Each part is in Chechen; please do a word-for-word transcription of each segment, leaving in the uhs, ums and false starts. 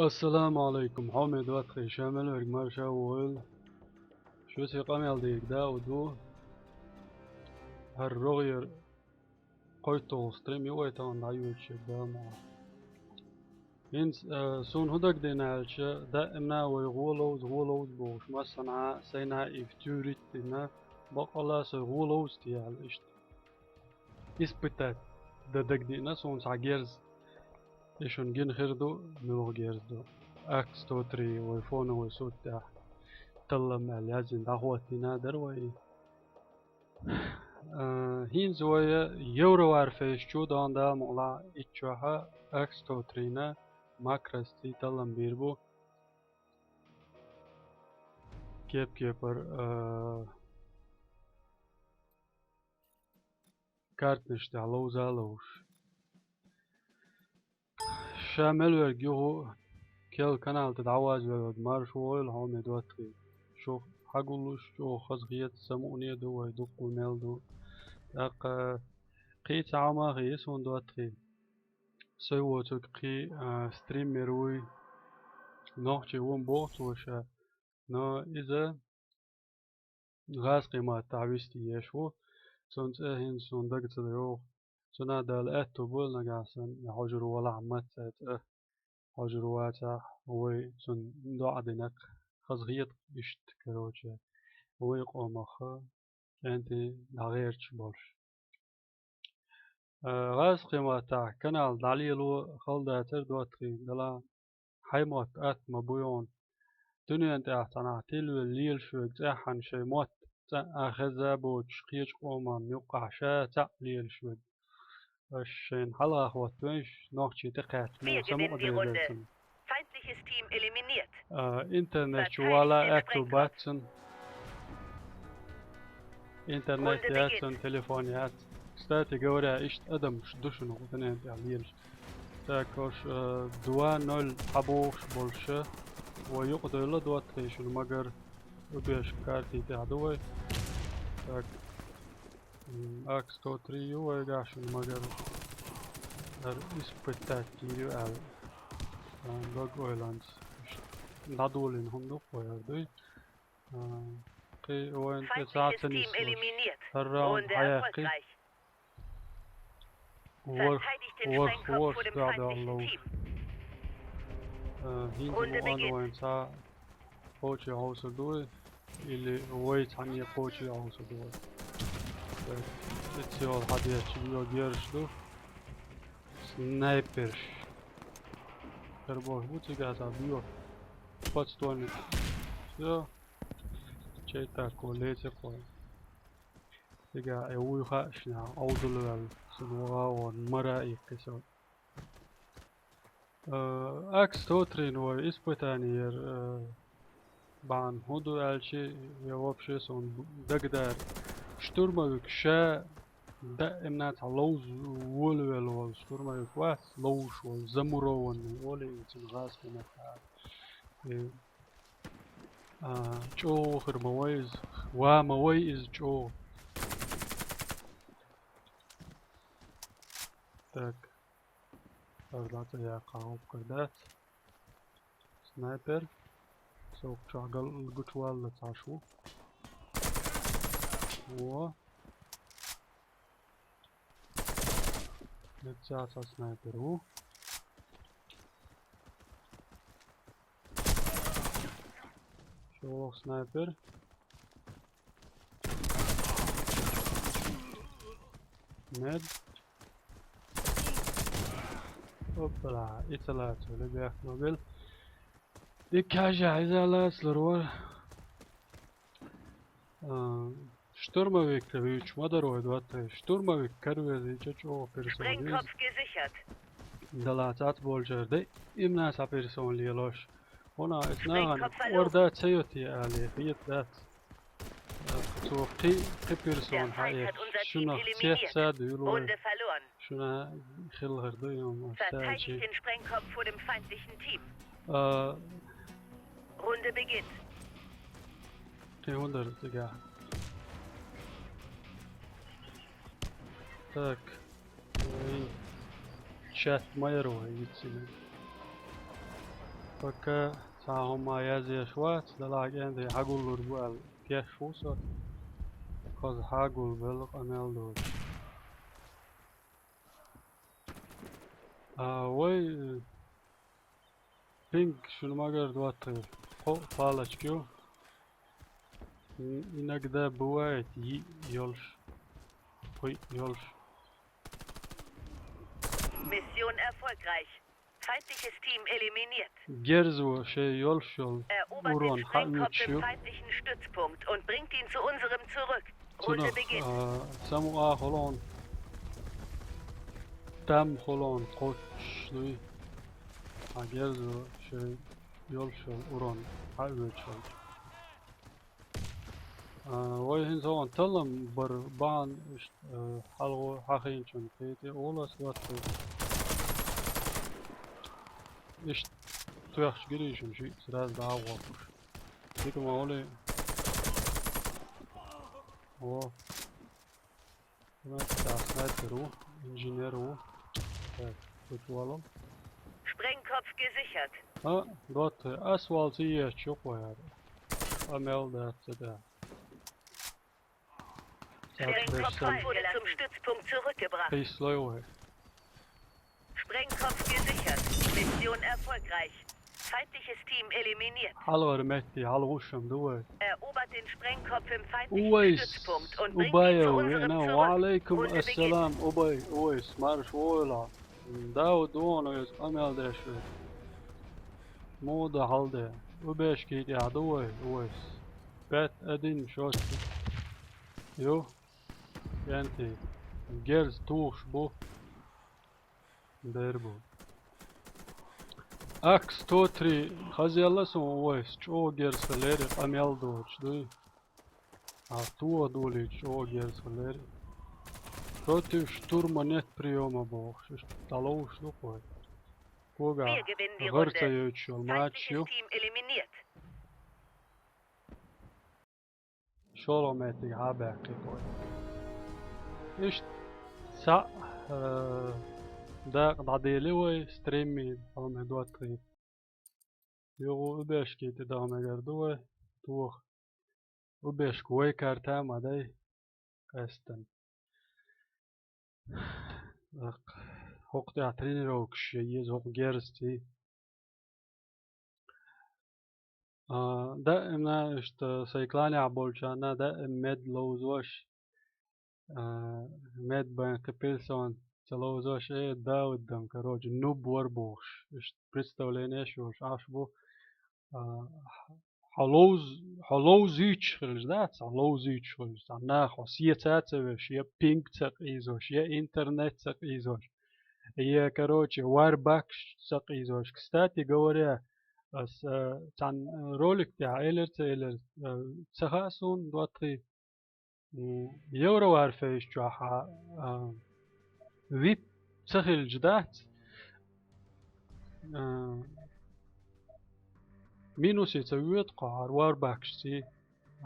Ассаламу алейкум, хьоме доттагӀий, ша мел верг марша войла. Шуьца къамел дийриг да а ду. ХӀара рогӀера кхойтталгӀа стрим ю вай тахана дӀайоьдуш ерг, Дала мукъ лахь. ХӀинца, э, суна хӀун дагадеана аьлча, даимна вай гӀо ловза, гӀо ловза бохуш, массанхьа сайна и втюрить дина, баккъала сай гӀо ловза те аьлла иштта. Испытать дан дагадеана суна цхьа герз. И шуна гина хир ду, муьлха герз ду. Ак сто три, вай фоновый сеть тӀехь таллам аьлла яздина, дӀахӀоттийна дара вай. А, хӀинца вай Евроварфейс чу дан, Дала мукъ лахь, итт чохь Ак сто три-на макросца таллам бийр бу. Кеп-кепара, а, картанаш тӀехь ловза а ловзуш. Ша мел верг юха а керла канал тӀе дӀаваза велларг марша войла, хьоме доттагӀий. Шух хьагуллуш чӀогӀа хазахета, самукъане а ду вай, дуккха а мел ду. ТӀаккха кхин цхьа хӀума хии суна, доттагӀий. Сай воцург кхин, а, стример вуй, нохчий ву-м боху цо ша, но иза гӀазкхийн маттахь вистхийеш ву. Цунна цӀе хӀинца суна дага ца йогӀу. Цунах Дала аьтту бойла нагахь санна, я хьожур валахь, маца цӀе хьожур вацахь, вай цунна доӀа динарг хазахета иштта, короче, вай къомах кӀентий дӀагӀерташ болуш. Э, гӀазкхийн маттахь канал дӀалело хала дацара, доттагӀий, дала хьайн мотт атта ма бу хьуна. Дуьнен тӀехь цхьанхьа тилвелла лелаш верг цӀеххьана шайн мотт цӀа а хеза а боцуш, кхечу къоман юккъахь ша цхьаъ лелаш верг. Аша шайна хьалха хӀоттавеш, нохчий тӀекхаьчча, муха самукъадер дара цунна. Feindliches Team eliminiert. А, интернет чу вала аьтту бац цунна. Интернет яц цунна, телефон яц. Кстати говоря, иштта адамаш ду шуна гӀо тӀенен тӀехь лелаш. Так, уж, э, два ноль хьабохуш болуша, вай юкъадевлла, доттагӀий, шуна магар убежка карти тӀехь ду вай. Так. М, Ак сто три ю вайгахь, шуна магар дар испытать йийр ю аьлла. А, дог ойланца. ДӀадолийна хӀума ду-кх вай хӀара дуй. А, кхин вайна тӀе схьа ца нислуш. ХӀара раунд хьаяьккхи. ВорхӀ, ворхӀ, ворхӀ дуьхьал ловш. А, хӀинца бу онлайн схьа кхочий хьовсур ду вай, или вай цхьанне кхочий хьовсур ду вай. Так, эццигӀолла хьадерчиг йо герзаш ду. Снайперш. Карабош бу цигахь цхьа бо. Подствольник. Всё. Чей так, леци кхой. Цигахь э вуй хаьа шуна, Ӏовдал ваьлла, цунна ваха а вон, мара а иккхи со. Э, Ак сто три-н вай испытание яра, э, бахьана хӀун ду аьлчи, я вообще суна дагадара. Штурмовик ша даимна цхьа ловза волавелла волу штурмовик вац, ловзуш волу, замурованный олий цунах гӀазкхийн маттахь. Э, А, чӀогӀа хир ма вай иза. Ва ма вай иза чӀогӀа. Так. Ара дӀа цӀа яккха хӀокхуьр дац. Снайпер. Со чохь гал-, гучувалла цхьаш ву. Во. Меца цхьа снайпер ву. ЧӀогӀа снайпер. Мед. Оппала, ицалаца лебех мобил. Дикка хьажа, изалац лур вара. А, штурмовик вуьйчу ма дара вай, доттагӀий. Штурмовик каравезийча чӀогӀа персон веза. Sprengkopf gesichert. Дала цац болчара даимна цхьа персон лелош. ХӀуна эс нахана орда ца йо те алий, хета дац. Цо кхи, кхи персон хьаэцча, шуна цец а дуьйлу вай. Шуна хилла хир ду, йо, ма саьлчи. Verteidigt den Sprengkopf vor dem feindlichen Team. А, Runde beginnt. Кхин хӀун дара цигахь? Так. Ой. Чат ма яра вай йицина. Пока цхьа хӀума язъеш вац, Далла кӀентий хьагуллур бу аьлла теш ву со. Хаза хьагулбелла къамел доцуш. А, вай, э, пинг шуна магар доттагӀий. Кхо палочка ю. М, иногда бывает йиъ йолуш, кхоъ йолуш. Mission erfolgreich. Feindliches Team eliminiert. Герзо шайн йолуш йолу урон хьаоьцуш ю. Erobert den Sprengkopf im feindlichen Stützpunkt und bringt ihn zu unserem zurück. Rote Цунах, beginnt. А, самукъа хӀоллонан там хӀоллонан кхоччуш дуй. А герзо шайн йолуш йолу урон хьаоьцуш йолу. А, вай хӀинца хӀокхуна таллам бар бахьана иштта, а, хьалхо хьахийначунна кхетий олас ватта. Иштта тоьхча гирийшина шиъ сразу дӀа а гӀоркуш. Дика ма олий. О. Снайпер ву, инженер ву. Так, тут валом. Sprengkopf gesichert. А, доттагӀий, ас валца еш ю кхояр. А мел дац ца тӀе. Sprengkopf wurde zum Stützpunkt zurückgebracht. Къийсалой вай. Sprengkopf gesichert. Mission erfolgreich. Feindliches Team eliminiert. Хьалхара метте хьалхуш-м ду вай. Erobert den Sprengkopf im feindlichen Увайс, Stützpunkt und bringt ihn zu Убаев, unserem вена, zurück. Ва алейкум ассалам, Убай, Увайс, марша вогӀийла. Дауд ву хьуна иза къамел деш верг. Муха ду хьал де? Убежке тӀехь ду вай, Увайс. Пять один шоьтта. Ю, кӀентий. Герз тухуш бу. Дер бу. Ак сто три, хазъелла суна вайс, чӀогӀа герз хилира, къамел доцуш дуй. А тоха долийча чӀогӀа герз хилира. Против штурма нет приёма бохуш, иштта дӀаловш ду кхой. Кога гӀар ца йойтуш йолу матч ю. Feindliches Team eliminiert. ШолгӀа меттиг хьабаьккхи кхой. Иштта цхьаъ, э, дакъа дӀадели вай, стримми, хьалме доттагӀий. Юха убежке тӀе даха мегар ду вай, тоха. Убежка вай карта ма дай, къаьстина. ХӀокху тӀехь тренировкаш ян еза, хӀокху герзций. А, даима, иштта, сайн кланехь болчарна даима мед ловзош, а, мед бен кхин персон ца ловзош, э, Дауд дам, короче, нуб вар бохуш. Иштта представление йолуш Ӏаш бу. А, хьо ловз-, хьо ловзуьйтуш хилча, дац, хьо ловзуьйтуш хилча, цхьа нах хьо сеца а ца веш, я пинг ца къийзош, я интернет ца къийзош, я, короче, Warbox ца къийзош. Кстати говоря, ас, э, цхьана ролик тӀехь элира ца элира, э, ца хаьа суна, доттагӀий. М, Евро Warface чохь, а, а, вип ца хилча дац. А, минусе ца воьду кхо хьара Warbox-ций.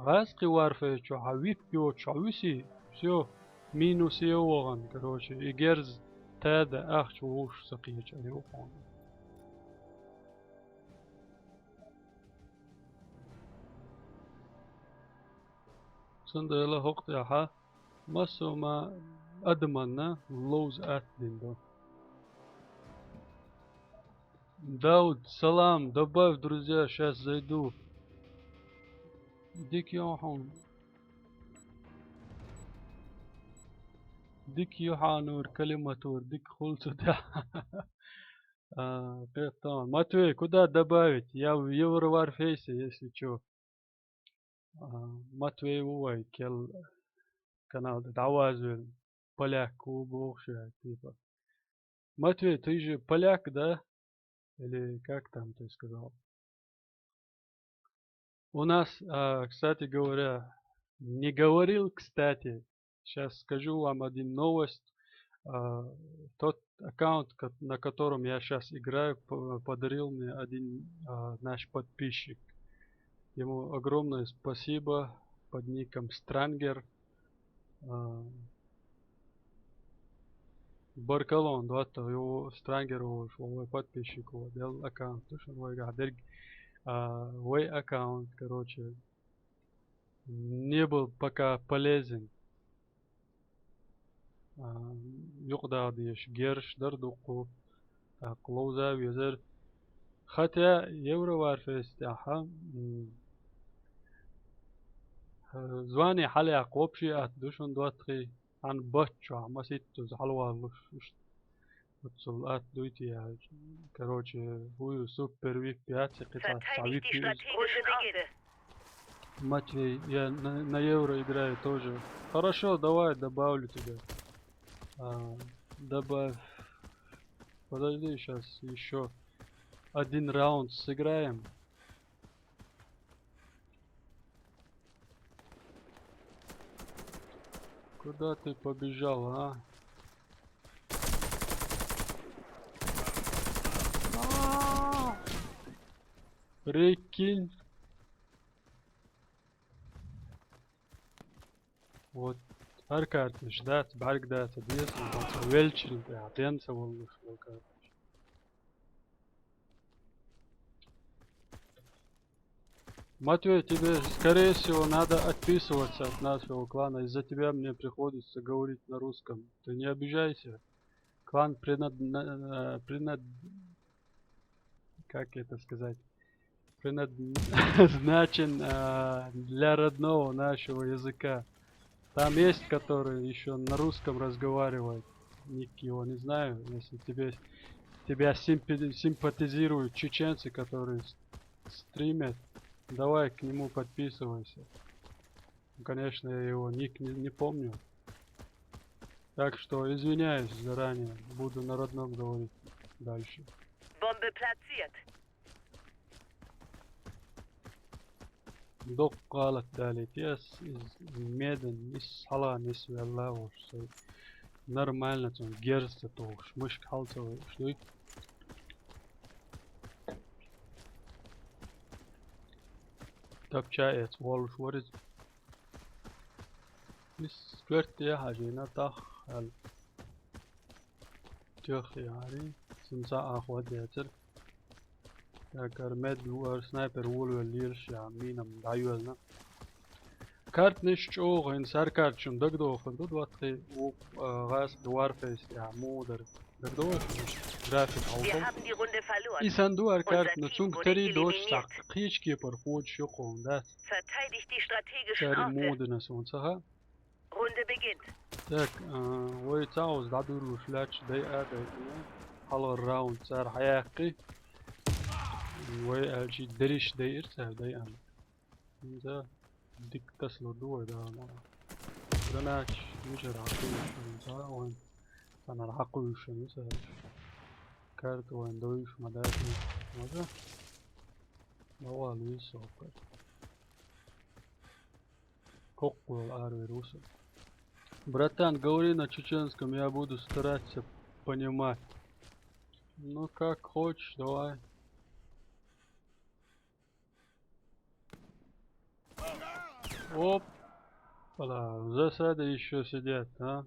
ГӀазкхи Warface чохь вип йоцуш хьо висий, всё, минусе а вахана, короче, и герз тада ахча вовшах ца кхеча а ю хьуна. Цундела хӀокху тӀехь массо а ма адаманна ловза атта дина ду. Дауд, салам, добавь в друзья, щас зайду. Дика ю хьуна. Дика ю хьуна, Нур Калиматур, дика хуьлу цу тӀехь. А, кхетта. Матвей, куда добавить? Я в Евро Warface, если чё. А, Матвей ву вай, кел канал тӀе дӀавазавелла. Поляк ву бохуш, типа. Матвей, ты же поляк, да? Или как там ты сказал? У нас, а, кстати говоря, не говорил, кстати, щас скажу вам один новость. А, тот аккаунт, ко-, на котором я щас играю, п-, подарил мне один, а, наш подписчик. Ему огромное спасибо под ником Странгер. А, Баркалла, доттагӀа, йо, Странгер волаш вола вай подписчик, вай, делла аккаунт ду шуна вайгахь дерг. А, вай аккаунт, короче, не был пока полезен. А, юкъадала дезаш герз дар дукха, тӀаккха ловза везар. Хотя Евро Варфейс тӀехьа, м, э, звание хьалаяккха вообще атта ду шуна, доттагӀий, хьан баччо, маситтаза хьалаваллуш, иштта. Оццул атта дуй те аьлча. Короче, хӀу ю, супер вип яц, и кхин цхьа, цхьа вип ю иза. Матвей, я на, на евро играю тоже. Хорошо, давай, добавлю тебя. А, добавь. Подожди, щас ещё один раунд сыграем. Куда ты побежал, а? А! Прикинь. Вот. ХӀара карташ дац, бӀарг дац, а деза, велчил тӀехь, денца воллуш вай карташ. Матвей, тебе, скорее всего, надо отписываться от нашего клана. Из-за тебя мне приходится говорить на русском. Ты не обижайся. Клан принад-, на-, э, принад-, как это сказать? Предназначен, а, для родного нашего языка. Там есть, который ещё на русском разговаривает. Ник его не знаю. Если тебе, тебя симпи-, симпатизируют чеченцы, которые с-, стримят, давай к нему подписывайся. Ну, конечно, я его ник не, не помню. Так что извиняюсь заранее. Буду на родном говорить дальше. Bombe platziert. Доккха гӀалат далийта ас, из медан нис, хьалха нисвелла волуш сай. Нормально цунна герз ца тухуш, мышка хьал ца вайуш дуй. Тапча эца волуш вара иза. Ис коьртте хьажийна тӀаккха аьлла. Тоьхна яхьарий, цунна цхьа а хӀоттаьцара. Дагара медда ву, ара снайпер волавелла лелаш яхьа, мина-м дӀайоьллина. Картанаш чӀогӀа хӀинца хӀара карта шуна дагадохур ду, доттагӀий, ву, а, гӀазкхи Warface яхьа муха дара. ДагадогӀий шуна? График хьовсал. И санна ду хӀара карта, но цуьнга тари доцуш цхьа кхечу кепара кхочуш ю кхунна, дац? Цари муха дина суна ца хаьа. Так, а, вай цхьаъ оза дӀадуьрлуш лаьтташ дайа а дайина. Хьалхара раунд цара хьаяьккхи. Вай аьлчи дерриш дайира цара дайана. ХӀинца дика тасалур ду вай, Дала мукъалахь. Гранаташ мичара хьакхуьйсуш хӀинца вайн. Цхьанхьара хьакхуьйсуш хӀинца аьлча. Карта вайн довуьйсуш ма дац хӀинца. Маза? Ма вала веза со кхар. Коккхол аравер ву со. Братан, говори на чеченском, я буду стараться понимать. Ну, как хочешь, давай. Оп. Voilà, в засаде ещё сидят, а?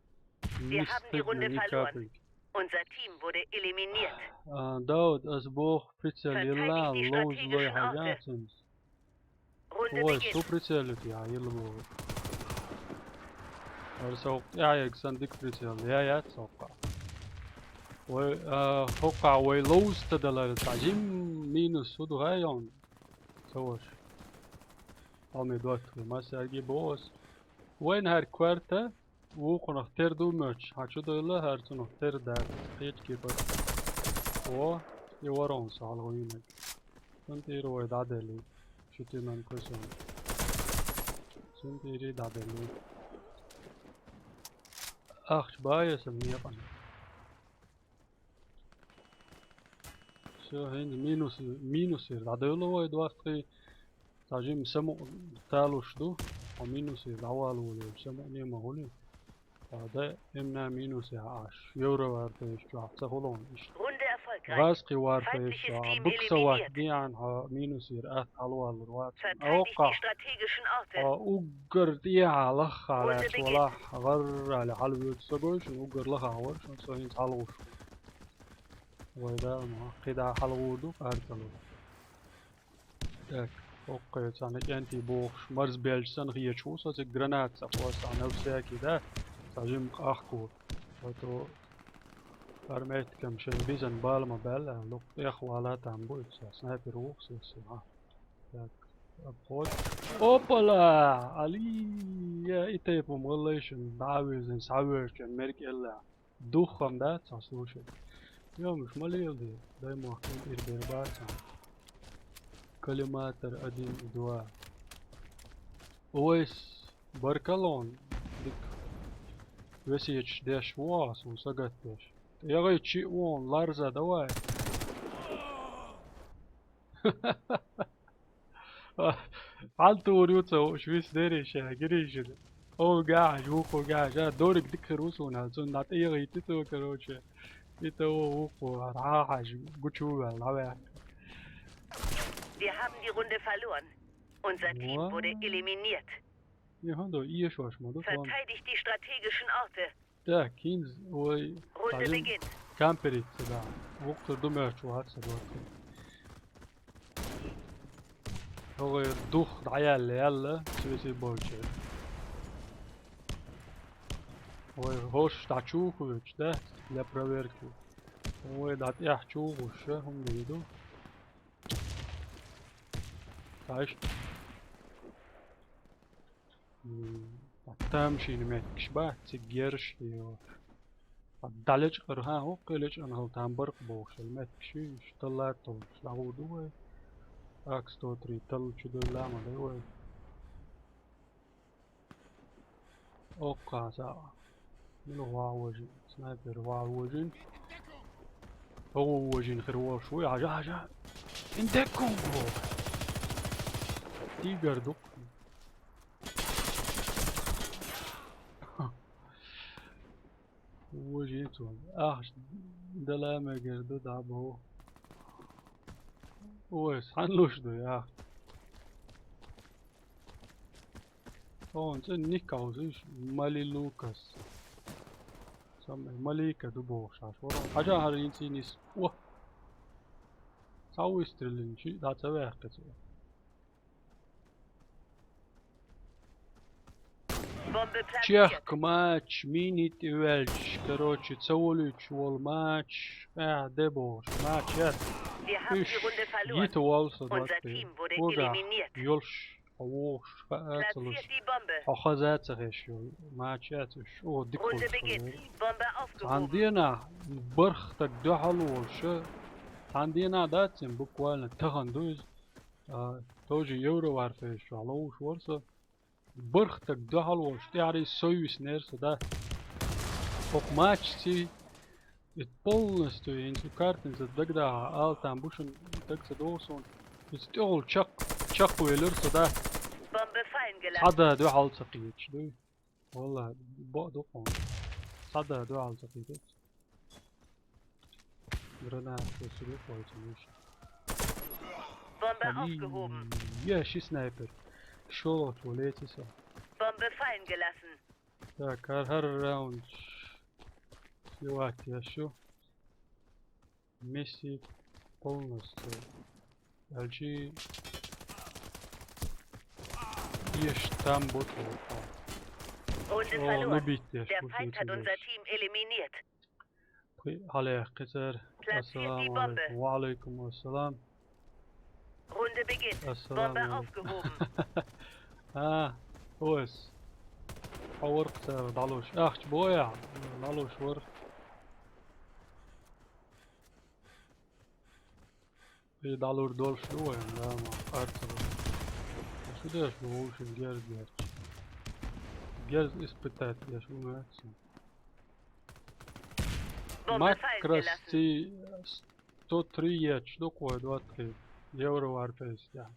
Не стыдно ни капельки. Unser Team wurde eliminiert. А, Дауд, ас боху прицел елла, ловза лой хьажа цуьнца. Ой, со прицел ю те, а, елла боху. Ара со тӀаьхьа ерг сан дика прицел, я, яц со кхаъ. Вай, а, хӀокхахь вай ловза ца далар, цхьа жим минус хӀу ду гӀай йовна. Ца ваша. Хьалме доттагӀий, массаьрге боху ас. Вайна хӀара коьрта, вукхунах тера ду моьттуш, хьан чу дойла хӀара цунах тера дац, кхечу кепара. О, и ворхӀун со хьалха вийнарг. Цунна тӀера вай дӀаделли. Ши тиман кхуьсун. Цунна тӀера дӀаделли. Ахча баье сан некъана. Всё, хӀинца минус, минусера дӀадевлла вай доттагӀий. Цхьа жима самукъа талуш ду. Хьо минусера дӀавала волавелча самукъане ма хуьлий. Ткъа дай эмна минусехь Ӏаш, евроварташ чохь ца хуьлу иштта. Runde erfolgt. Angreifen. ГӀазкхи варфейс, Feindliches Team буксовать eliminiert. Диан хьо минусера атта хьалваллар вац. Verteidigt Оккха. Die strategischen Orte. Хьо уггар тӀехьа лахха Runde лаьш beginnt. Валахь, гӀаррали хьалвоьду со гой шуна, уггар лаха вар шуна, со хӀинца хьалгӀуш. Вай да, ма, кхидӀа хьалгӀур ду, къаркъалу. Так, оккхе, цхьана кӀентий бохуш, марзбелча санна хеташ ву со, цига гранат ца хьо, цхьа навсякий, да? Цхьа жимма къахкур. А то хӀара меттигам шайн бизан бала ма баьлла, лукъ тӀех вала там бу, ица снайпер ву-кх сесси, а. Так, обход. Опала! Али! Я, и тайпа-м гӀаллайшин, дӀа а вирзина, схьавоьжча, мерг элла. Духхам дац хьо, слушай. Йомаш, ма леладе, дай мохк ир бер бац хьан. Коллиматор один и два. Ойс, баркалло, дика. Весеташ деш ву хьо, суна сагатдеш. ТӀегӀи чиъ вон, ларза давай. Хьан тур ю ца хууш, вис дерий ша, гирий шина. О, гаш, вукхо гаш, а, дориг дика хир ву суна, цунна дӀа тӀегӀа йитти цо, короче. И то вукхо, хьан хьажа, гучу ваьлла, дӀаваьхка. Wir haben die Runde verloren. Unser Team wurde eliminiert. Ва? И хӀун ду, эшош ма ду, тхуна. Verteidigt die strategischen Orte. Так, хӀинца вай Runde цхьа beginnt. Камперица, да. Вукху ду моьттуш вац ца дохку. ХӀогӀе дух дӀаяьлла, яьлла, сеси болче. Вай хӀорш дӀачухуьйтуш, да, для проверки. Вай дӀа тӀехь чухуш, хӀума дийр ду. Цхьаьш. М, а там шина меттигаш бац, цига герш йо. А дӀалечкъар, хӀан, хӀокхе лечкъана хила там баркъ бохуш, хила меттигаш ю, иштта талла толлуш дӀагӀур ду вай. Ак сто три талла чу дуйла ма дай вай. Оккха цхьа. Мила ваха вожин? Снайпер ваха вожин. ХӀо вожин хир волуш вуй, хьажа, хьажа. Индеккунг боху. Тигр ду-кх. Вожин цунна. Ахча дала мегар ду, дӀа боху. Ой, схьан луш ду, яхча. Хьуна цӀе никкъа хьузуш, Мали Лукас. Самай Малика ду бохуш хьаш вара. Хьажа хӀара йинций нис. О! Цхьа выстрелин, шиъ дӀа ца ваьккхи цо. Бомба плацирт. Чехка мач, мини тӀе ваьлча, короче, ца волуьйтуш волу мач, къаьхьа де бохуш, мач яц. Wir haben die Runde verloren. Уьш йита волу со. Unser Team wurde eliminiert. Йолуш. Хьо вогӀуш хаа ца луш, хьо хаза ца хеш йолу. Мача яц уьш, о, дика волуш хилла. Цхьана денахь барх стаг дуьхьал волуш, цхьана денахь дац цуьнан, буквально тахана ду иза. А, тоже Евроварфейс чохь ловзуш вара со. Барх стаг дуьхьал волуш, тӀаьхьарий со виснера со, да. Хьо мачций, и полностью хӀинца картинца дагадахьа, ала там бу шуна, дага ца догӀу суна. Иза тӀехула чакх-, чакхвелира со, да. Бомба fallen gelassen. Цхьа да дуьхьал ца кхеташ, дуй? Валлахь, бакъ ду хьуна. Цхьа да дуьхьал ца кхеташ. Граната сулук вайца муьш. Bombe aufgehoben. Я, ши снайпер. ШолгӀачо леци со. Bombe fallen gelassen. Так, хӀара, хӀара раунд. Сливать еш ю. Месси полностью. Алжи. Еш там бот. Runde verloren. О, ну бит еш. Der Feind hat unser Team eliminiert. Пхи-, хьалаяккхи цара. Platziert die Bombe. Ассаламу алейкум. Ва алейкум ассалам. Runde beginnt. Ассаламу алейкум. Bombe aufgehoben. А, ос. Хьо варх цара дӀалуш. Ахча боя? ДӀалуш вар. И дӀалур долуш ду вайн, да, ма, къарцара. Шу деш ду вовшийн герз герч. Герз испытать деш ву меца. Макрости сто три ечу ду кхой двадцать евро вар пейс, да.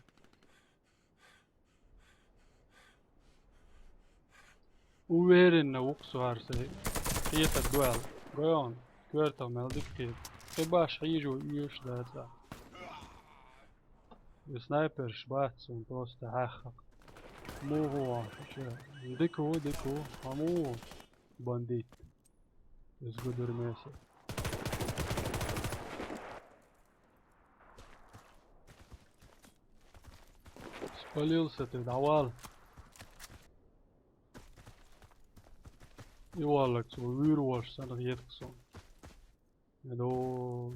Уверенно ву-кх со хӀара сайн. Кхетар ду аьлла. Гой хьуна, коьртах мел дика кхета. Кхы баш хьежа оьшуш дац. И снайперш бац, он просто хьаьххьа. Муха вон, чё? Дика ву, дика ву. Хьо муха ву? Бандит. Из гудур меса. Спалился ты, давай. И валлахь, цо вуьйр волуш санна хеташ суна. Эдо,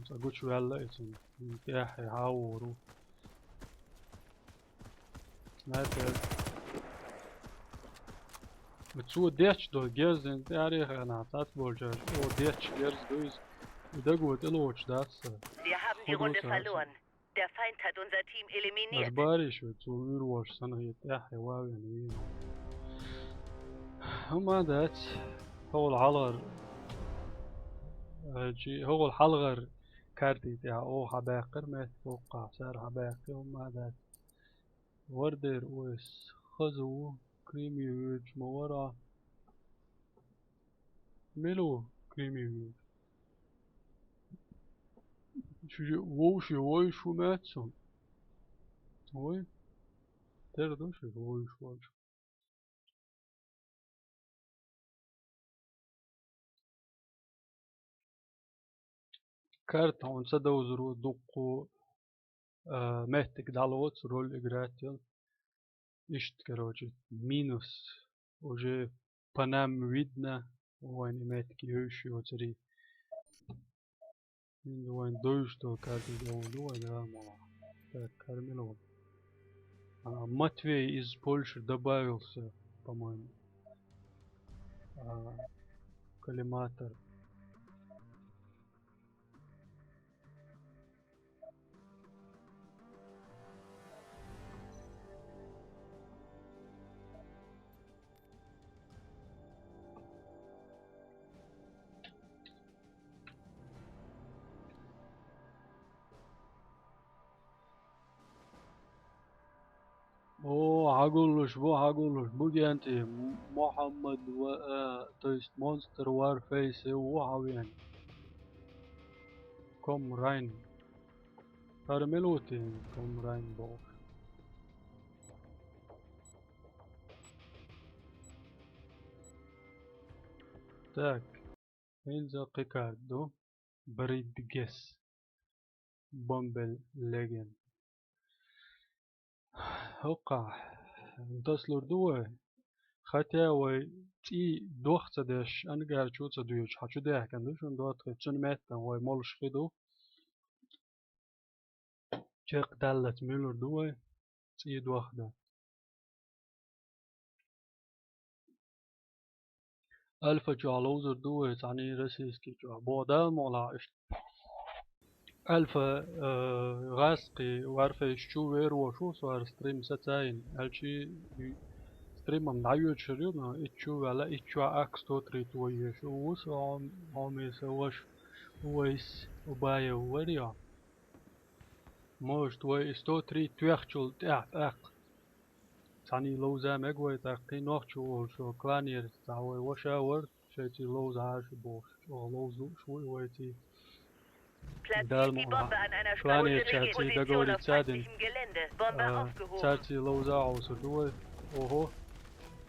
цӀа гучуваьлла и цунна. ТӀаьхье хьавора ву. Снайпер. Цо детташ долу герзина тӀаьхьарехь нах цӀац болчаьрга. О, детташ герз ду иза. И даго тӀелоцуш дац сан. Wir haben die Runde verloren. Der Feind hat unser Team eliminiert. Ас бариш ву, цо вуьйр волуш санна хеташ тӀаьхье ван вена вийна. ХӀума дац, хӀокхул хьалхар, э, чи, хӀокхул хьалхар карти тӀехь оха хьабаьккхира меттиг, хӀокхахь цара хьабаьккхи, хӀума дац. Вардер ойс хаза ву, Крими вуьйрча ма вара. Мила ву Крими вуьйр? Шу вовши вой шу меца? Вой? Тера ду шу вой шу вой. Карта хьуна ца довзур ву дуккху, а, меттиг дӀалоцу роль играть йолу. Иштта, короче, минус. Уже по нам видно, вайн и меттиг йовш йоцурий. ХӀинца вайн дойуш долу карта довзу вай, да, мала. Так, Кармелов. А, Матвей из Польши добавился, по-моему. А, коллиматор. О, хьагуллуш бу, хьагуллуш бу, генти, Мухаммад ва, э, то есть Monster Warface ву хьан вен. Ком Райн. ХӀара мила ву те Ком Райн бохуш? Так. ХӀинца кхин карта ду. Бридгес. Бомбел Леген. ХӀокхахь, таслур ду вай? Хотя вай цӀий дох ца деш, ангар чу ца доьдуш, хьан чу даьхкина ду шуна доттагӀий, цуьнан меттана вай молуш хи ду. Чекхдаллалц муьлур ду вай, цӀий дох дан. Альфа чохь ловзур ду вай, цхьаьний российский чохь. Боху Дала мукъ лахь иштта. Альфа, э, гӀазкхий Warface чу вер вошу, со хӀара стрим сацайина. Аьлчи стримам дӀайоьдуш хир ю, но итт чу ваьлла, итт чохь ак сто три тойеш. Ву со хьо-, хьо-, ме сан ваша, Увайс, Убаев вар йо. Может, вай и сто три тоьхначул тӀаьхьа тӀаккха. Цхьаьний ловза мега вай тӀаккха, кхин нохчо волуш, кланера цхьа вай ваша вара, шайций ловза хьажа бохуш, чӀогӀа ловзуш ву и вайций. Дала ма ваьлла. Кланерчаьрций договориться а дина. А, цаьрций ловза а Ӏовсур ду вай. Ого.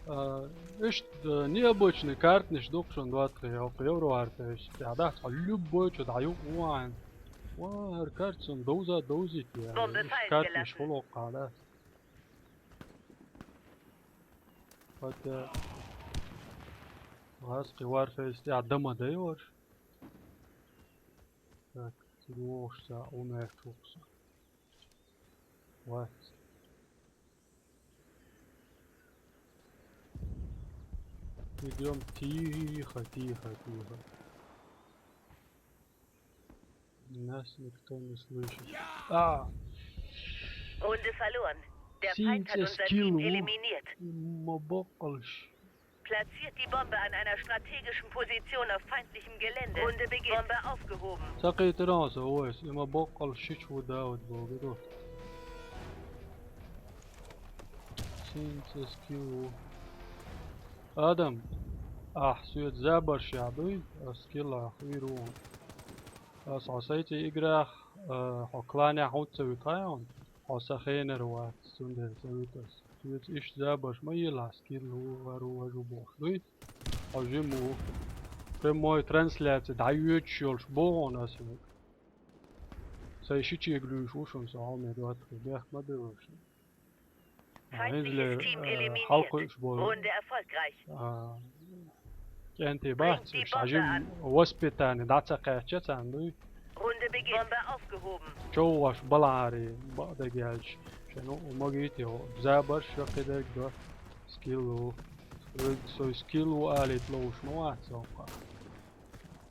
А, иштта, э, необычный картанаш ду-кх шуна доттагӀий, хӀокху Евро Warface. ТӀехь дахьа цхьа любой чу дӀаюкъ ву хьайна. Ва, хӀара карта цунна довза довзийта. Иштта картанаш хуьлу хӀокхахь, да? Хотя гӀазкхи Warface тӀехь дан ма дай вара. Так, цига вогӀуш ца, у мехча ву-кх со. Вац. Идём тихо, тихо, тихо. Нас никто не слышит. А! Runde verloren. Der Feind hat unser Team eliminiert. Ма боккъалш. Platziert die Bombe an einer strategischen Position auf feindlichem Gelände. Runde beginnt. Bombe aufgehoben. Ца кхетаран со вайс, и ма боккъал шича ву Дауд богу ду. Синца скилл ву. Адам, ахь соьца забарш яхь дуй, а скилл ахь вийр ву. Ас хьо сайци играх, э, хьо кланехь хӀунда ца вуьту хьайна? Хьо сан хенара вац, цундела ца вуьту ас. Соьца иштта забарш ма елахь, скилл ву, вару, важу бохуш дуй? Хьо жима ву. Прямой трансляция дӀайоьдуш йолуш боху хьуна ас вуьту. Сайн шичега луьйш ву шуна со хьо ме доттагӀий, бехк ма бевлла шуна. Feindliches Team eliminiert. Runde erfolgreich. КӀентий бац, уьш хьажим воспитание дӀа ца кхаьчча царна дуй. Runde beginnt. Bombe aufgehoben. ЧовгӀаш балари бакъдерг яьлча, шен у магийти хьо. Забарш шаккхидерг до. Скилл ву. Со скилл ву алийта ловш ма вац со.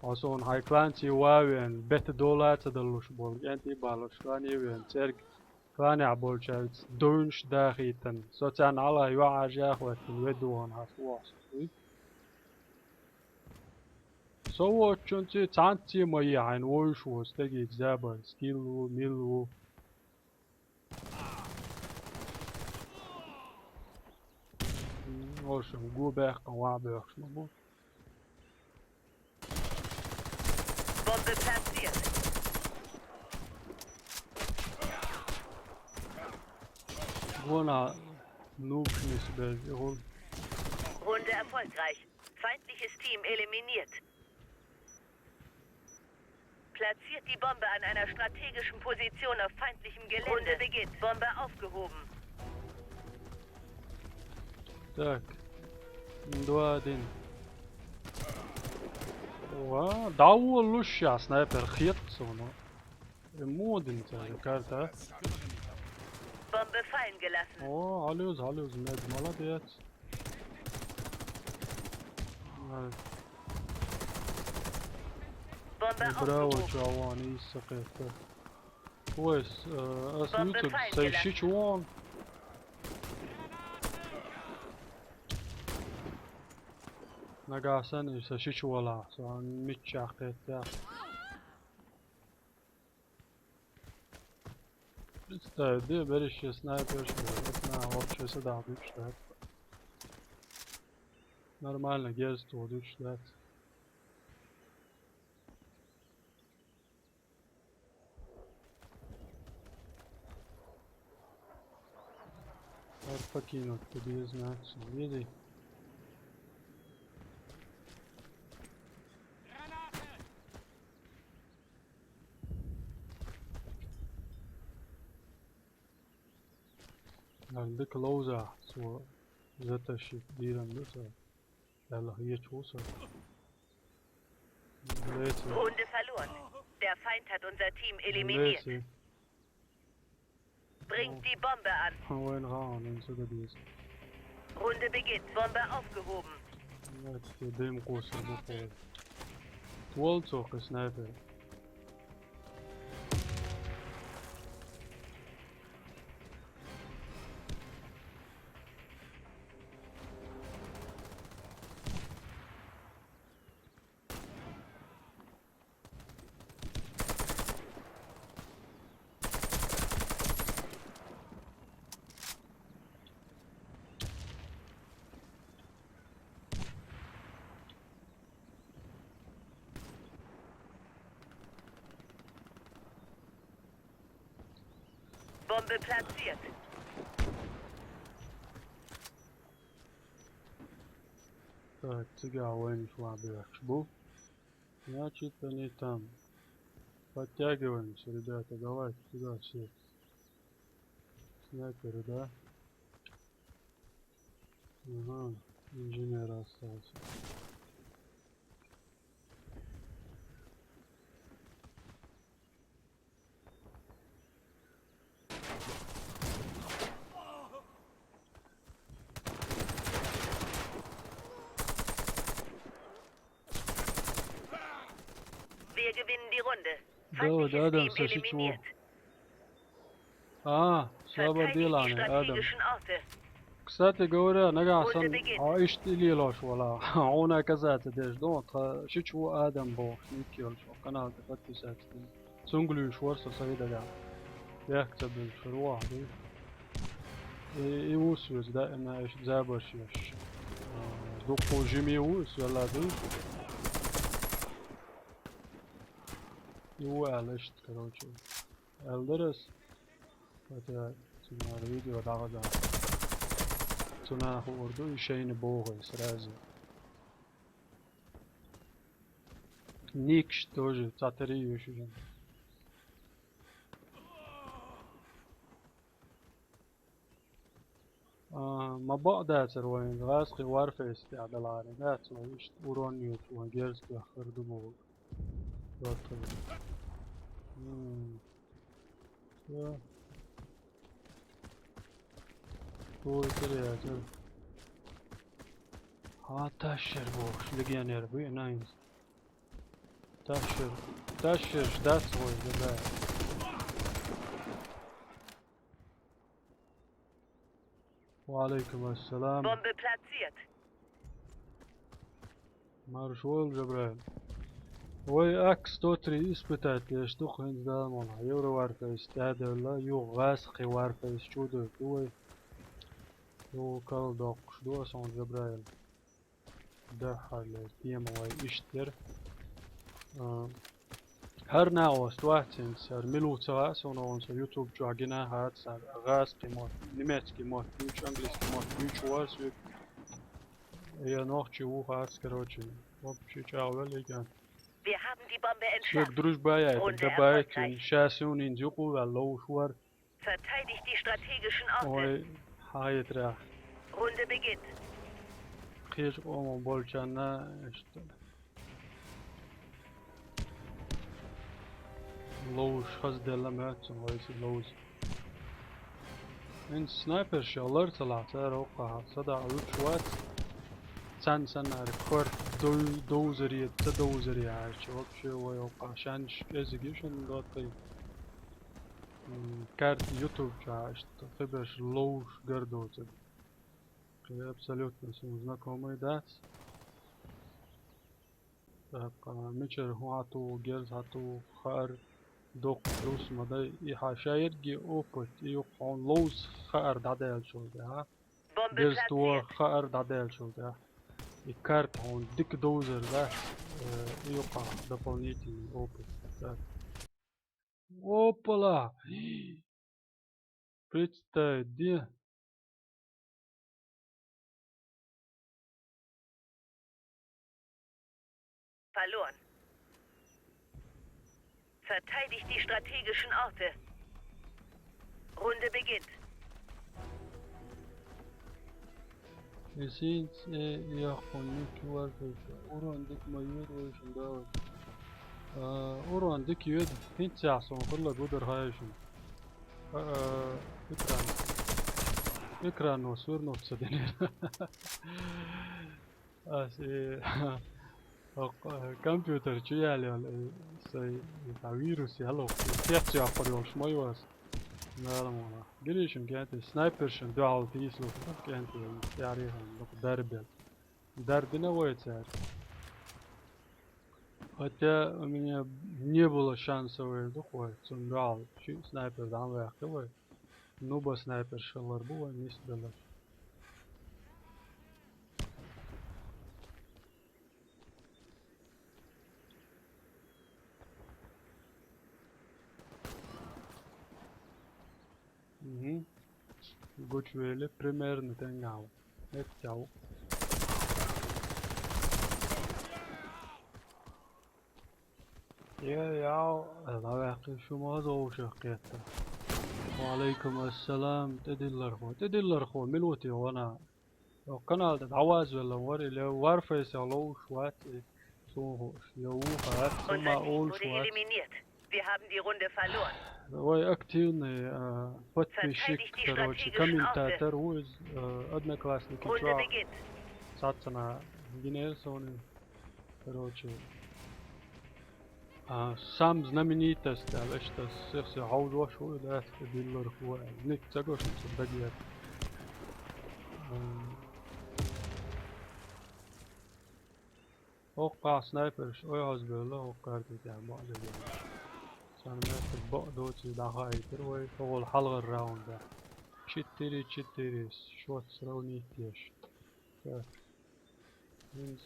Хьо суна хьайн кланций ван вен, бета дола ца далуш болу, кӀентий балуш клане вен, церг кланехь болчаьрца дуйнаш дахийтина. Со царна хьалха юьхьӀаьржа а хӀоьттина, ве догӀана хьаш вохсуш вуй. Со воцучунций цхьаьнцций ма е хьайна вовш ву, стегийца забар, скилл ву, милл ву. М, в общем, го баьккхина ван боьхуш ма бу. Bombe platziert. Вон а нубшнис бер, и гӀул. Runde erfolgreich. Feindliches Team eliminiert. Platziert die Bombe an einer strategischen Position auf feindlichem Gelände. Runde beginnt. Bombe aufgehoben. Так. Два один. Ва, дӀаволалуш ша снайпер хетта суна. Э, модин цара карта. Bombe fallen gelassen. О, хьалуьз, хьалуьз, мед, молодец. Ай. Bombe браво, aufgehoben. Чаван, ийса кхетта. Вайс, э, ас Bombe вуьйцург fallen сайн gelassen. Шича вон. Нагахь санна, сайн шича валахь, сан миччахь кхетта. Представь, де бериш я снайперш, это на вообще сюда дучу, да? Нормально, герз то дучу, да? Как покинуть, ты без знать, види. Dann dicke Loser, so wird das Schiff, die dann Lüsse. Runde verloren. Der Feind hat unser Team eliminiert. Bringt die Bombe an. Runde beginnt. Bombe aufgehoben. Твол цо кхин снайпер. Bombe platziert. Так, цигахь вайна иш ван бехаш бу. Значит, они там. Подтягиваемся, ребята, давайте сюда все. Снайперы, да? Ага, инженер остался. Wir gewinnen die Runde. Давай, Feindliches Team eliminiert. А, сабар делахь, Адам. Кстати говоря, нагахь сан хьо иштта и лелош валахь, хьуна оказаться деш ду, тхан шича ву Адам бохуш ник йолчу канал тӀе подписаться дина. Цуьнга луьйш вара со сайн дагахь. Бехк ца буьллуш вара вахьа дуй. И, и ву соьца даима иштта забарш еш. А, дуккха жима ву, соьлла дуй. И ву аьлла иштта, короче. Аьлла дара ас. Хотя цунара видео дӀагӀа дац. Цунах хуур ду, и шайна боху сразу. Никаш тоже цхьатарий ю шуьга. А, ма бакъ дацара вайн, гӀазкхи Warface тӀехь далахьара, дац вай иштта урон йоцу вайн герз бехкар ду боху. М. Всё. Ой, теряется. А, ташшер бохуш, легионер, вы, найс. Ташшер, ташшер, ждать свой, да. Ва алейкум ассалам. Bombe platziert. Марш войла, Жабраил. Вай Ак сто три испытать деш ду хӀинца Дала мукъ лахь. Евро Warface тӀаьхьадаьлла, юха гӀазкхи Warface чу а дойту вай. Юха кал доккхуш ду аса хьуна, Жабраил. Дуьххьарлера тема вай иштта яра. А, хӀара накъост вац хӀинца, хӀара мила ву ца хаьа суна, вон со YouTube чохь гина хӀара цара, гӀазкхи мотт, немецкий мотт дуьйцу, английский мотт дуьйцуш вара соьга. Я нохчи ву хац, короче, вообще чӀагӀвелла и кӀант. Wir haben die Bombe entschärft. Соьга дружба яйтар, добавить вина, ша суна хӀинца юкъа ваьлла ловш вара. Verteidigt die strategischen Orte. Ой, хьан хетарехь. Runde beginnt. Кхечу къоман болчарна иштта ловш хазделла моьтту цунна вайца ловза. ХӀинца снайперша лар ца лахь, цара оккхахьа садаӀа вуьтуш вац. Царна санна аьлла, корта дов-, довзаре, ца довзаре аьлча, вообще вай оккхахьа шанш кӀезиг ю шуна доттагӀий. М, карта YouTube чохь иштта кхиберш ловш гар доцург. Кхин абсолютно суна знакомый дац. ТӀаккха мичара хӀун хьан туху, герз хьан туху, хаар доккхуш ду ас ма дай. И хьан ша ерриге опыт, и юкъа хьуна ловза хаар дӀадаьллачул тӀаьхьа. Герз тоха хаар дӀадаьллачул тӀаьхьа. И карта хьуна дика довзар дац, э, и юкъахь дополнительный опыт дац. Опала! Представь, де? Verloren. Verteidigt die strategischen Orte. Runde beginnt. Эсинц, э, яххун никки варфейша. Урон дика ма йоьду вайшин давай. А, урон дика йоьду. ХӀинца яхь сон хуьлла гудар хайшин. А, а, экран. Экрано свернуться динера. Ас, э, компьютер чу яьлла йолу, э, сай, э, цхьа вирус яьлла. Инфекция аппар йолуш ма ю ас. Нормально. Гиришин кӀентий, снайпершин дуьхьал тийсалуш, кӀентий, тӀаьхьарехьа, дукха дарбел. Дардина вай цара. Хотя у меня не было шанса вай дукха вай, цунна дуьхьал шиъ снайпер дӀа ма ваьккхи вай. Нуба снайпер шаллар бу вай нисбелларш. Мгм. Гучувели примерно тенгал. Эццяу. Я, я, ла ваьккхи шу ма зовшах кхетта. Ва алейкум ассалам, тӀедиллархо, тӀедиллархо, мила ву те вана? Йо, канал тӀе дӀавазвелла вара, или Warface ловш вац и, суна хууш, я вуха ац, сама олуш вац. Wir haben die Runde verloren. Вай активный, а, подписчик, короче, комментатор ву иза, а, Одноклассники чохь. Цхьаццана гинера суна. Короче, а, сам знаменитость аьлла, иштта сих-сих хьовзош ву и дац, и дилларх ву аьлла. Ник ца го шуна цу дагера. Ам, хӀоккхахь снайперш ойхьазбевлла, хӀокху карти тӀехь бакъдерг. Царна меттиг бакъ доций дӀахаийтира вай, хӀокхул хьалхара раунда. Четыре четыре, счёт сравнить деш. Так. Минус.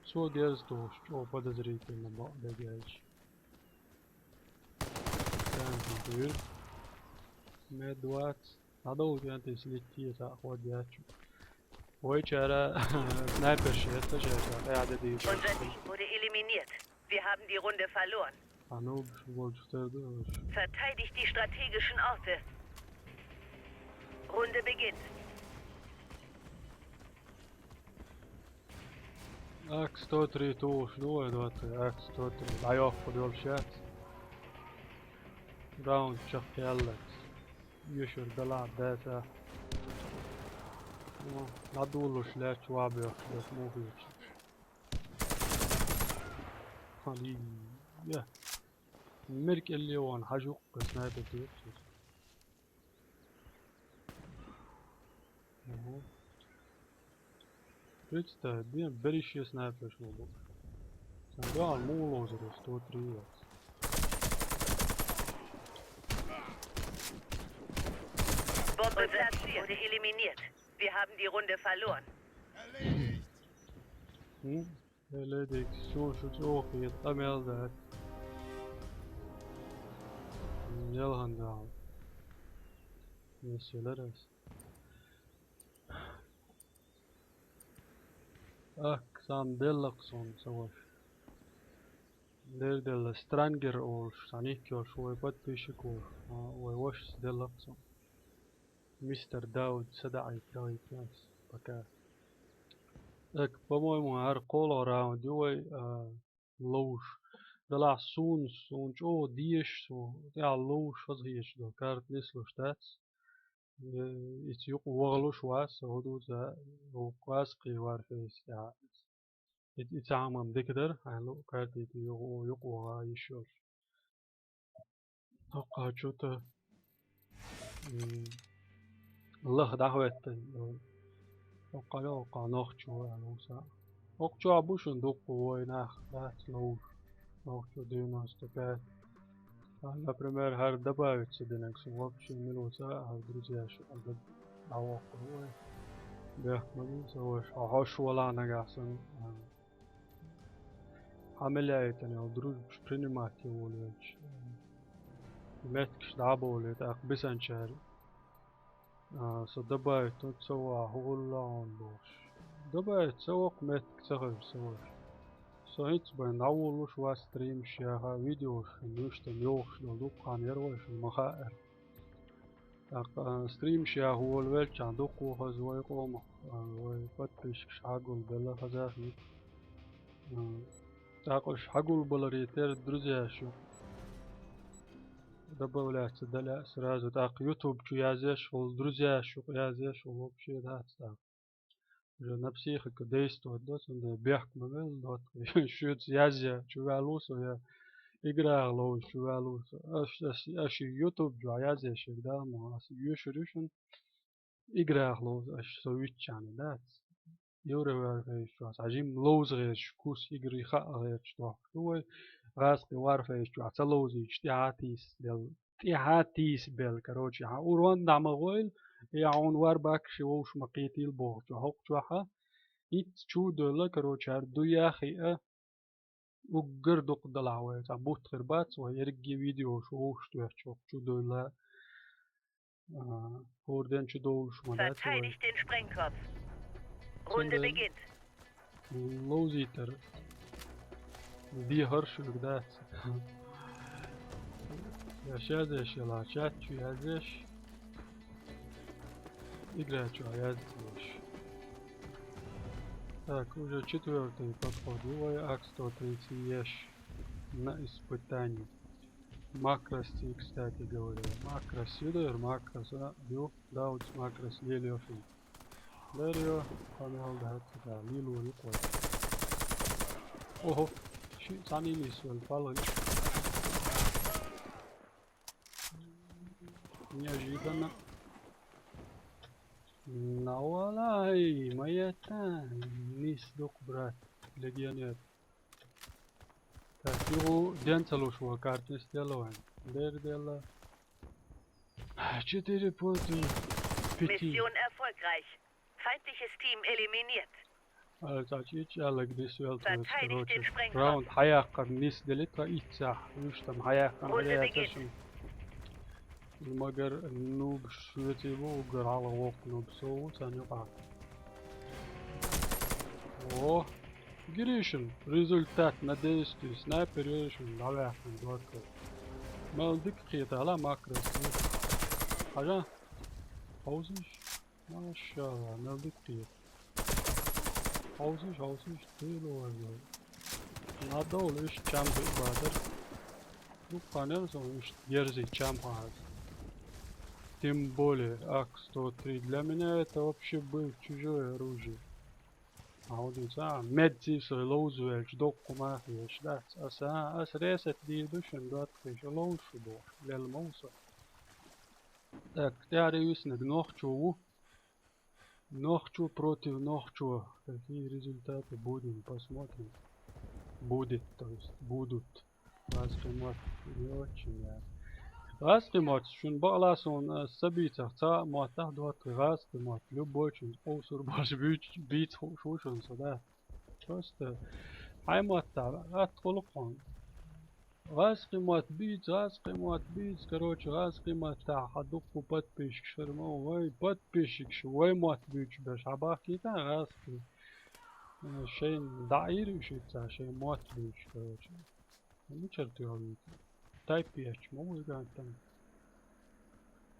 Цу Цо герз тухуш, чӀогӀа подозрительно бакъдерг аьлча. Цхьаьна дуьйр. Мед вац. ДӀадовла кӀентий слетти, цхьа хӀода яц. Вайчара снайперш эцна шаьш, тӀаьхьа де дийцар. Unser Team wurde eliminiert. Wir haben die Runde verloren. Хьан нуб шу болчу тера ду аша. Verteidigt die strategischen Orte. Runde beginnt. Ак сто три тухуш ду вай, двадцать, Ак сто три. ДӀайоккхур йолуш яц. Раунд чекхъяьлларца. Оьшур далахь дацахь. О, дӀадолалуш лаьтташ вахьа боьхуш дерг муха хеташ. Хьан дий, я. Мера кӀелле вахана хьажа юккъе снайпер дийцира. Ага. Представь, бен берриге снайперш ма бу. Сан дуьхьал муха ловзур ю, сто три яц. Bombe platziert. Unser Team wurde eliminiert. Wir haben die Runde verloren. М? Эледикс, суна шу чӀогӀа хета, къамел дац. М, ялхан дагӀа. Мессилар ас. Ах, сан деллакх суна, ца ваша. Дер-делла, Странгер олуш, сан ник йолуш, вай подписчик волуш, а, вай вашас деллакх суна. Мистер Дауд, садаӀийта, дахийта ас. Пока. Так, по-моему, хӀара кхоалгӀа раунд ю вай, а, ловш. Делахь суна, суна чӀогӀа дезаш, суна тӀехь ловш хазахеташ долу карта нислуш дац. Э, иза юкъа вахалуш вац, сан хӀун ду ца, вукху кхаскхий варфейс тӀехь. И, и цхьа хӀумам дика дара, хьайн луъу картийта юкъа, юкъа ваха йиш йолуш. Токкхачу та, м, лаха дӀахӀоьттина, токкхачу, токкхачу нохчо аьлла вуса. Окху чохь бу шуна дуккха вай нах, дац ловш. Нохчо девяносто пять. А, например, хӀара добавить ца динарг, сан вообще мила ву ца а, хӀара друзьяш а дӀавоккхур ву вай. Бехк ма бийца ваша, хьо хьош валахь нагахь санна, а, хьан мел яйтина йолу дружбаш принимать йо волавелча, меттигаш дӀа а бовлий, тӀаккха бисанчара. А, со добавить ца вахь, хӀун хуьлу хьуна бохуш. Добавить ца воккху меттиг ца хеза сан ваша. Со хӀинца бен дӀавуллуш вац стримаш яха, видеош хӀинца вуьшта йохуш долу дуккха хан яра вай шуна ма хаьара. ТӀаккха, а, стримаш яха волавелчахь дуккха ву хаза вай къомах, а, вай подписчикаш хьагулбелла хазахийта. А, тӀаккха уьш хьагулбаларе тера друзьяш ю. Добавляться даля сразу. ТӀаккха YouTube чу язъеш волу друзьяш юкъа язъеш волу вообще дац тӀаккха. Уже на психику действовать до, цундела бехк ма велла, дот. Шуьца язъя чу ваьлла ву со, я играх ловза чу ваьлла ву со. Аш, аш, аш YouTube чохь язъеш ерг дала ма, ас оьшур ю шуна. Играх ловза аш со виччахьна дац. Евроварфейс чохь, сан жимма ловза гӀерташ, кус игры хаа гӀерташ дохкуш ду вай. ГӀазкхи варфейс чохь ца ловзуьйтуш, тӀаьхьа тийсабелла. ТӀаьхьа тийсабелла, короче, хьан урон дӀа ма гӀойла, я хьуна варбаккаш и вовшах ма кхетийла бохучу хӀокху чохьа. Итт чу а девлла, короче, хӀара дуй а хиъа, уггар дукха далахь вай, цхьа бутт хир бац вай, ерриге видеош вовшах доьхча хӀокху чу девлла. А, хӀора ден чу довлуш ма дац вай. Verteidigt den Sprengkopf. Runde beginnt. Ловзийтар. Дехар шуьга дац. Я язъеш, я чат чу язъеш. Игра чу язъеш. Так, уже четвёртый подход. Его Ак сто тридцать еш на испытании. Макрос, кстати говоря. Макрос, ю дер макрос, а? Ю, Даудс макрос, лелиофи. Дарьё, хьо мел дац, да, лило юкъой. Ого, ши цхьаьна нисвелла палгӀанча. Неожиданно. На валай, ма етта, нис дукха, брат, легионер. Так, юху ден ца луш ван карта нисделла вайн. Дер делла. Четыре против пяти. Mission erfolgreich. Feindliches Team eliminiert. Альца чича лаг нис велт. Verteidigt den Sprengkopf. Раунд хьаяккхар нис делит ва иццах. Вуьш там хьаяккхар. Runde beginnt. Магар нуб шуьци бу, угар хьала вокх нуб со ву, цан юкъа. О, Гришин, результат на действие. Снайпер Гришин, давай, ахман, дворка. Мел дик кхета, ала макрос. Хажа? Хозиш? Машалла, мел дик кхета. Хозиш, хозиш, ты ловай. Надо лишь чам бадр. Ну, конечно, уж дерзить чам хаз. Тем более, ак сто три. Для меня это вообще был чужое оружие. А вот и сам, медзи свой лоузвелч, док кумах еш, да. Аса, ас ресет ди душен, дот кеш лоушу бо, лел моуса. Так, тяри юснег нохчу ву. Нохчу против нохчу. Какие результаты? Будем, посмотрим. Будет, то есть будут. Ваз къимат не очень, я. Ваз къимат, шун бакъла сон, э, сабийцах ца маттах дуат ваз къимат. Любой чин, овсур баш бич, биц ху-, шушун сада. Просто хай матта, ат хулукъун. Гъаз къимат биц, гъаз къимат биц, короче, гъаз къимат та хьа дукку подписчик шермо, вай подписчик шу, вай мат бич беш, хьа бахкита гъаз къи-, э, шейн даир ушица, шейн мат бич, короче. Ну, черту я вид. Тайп яч, мо вай гантан.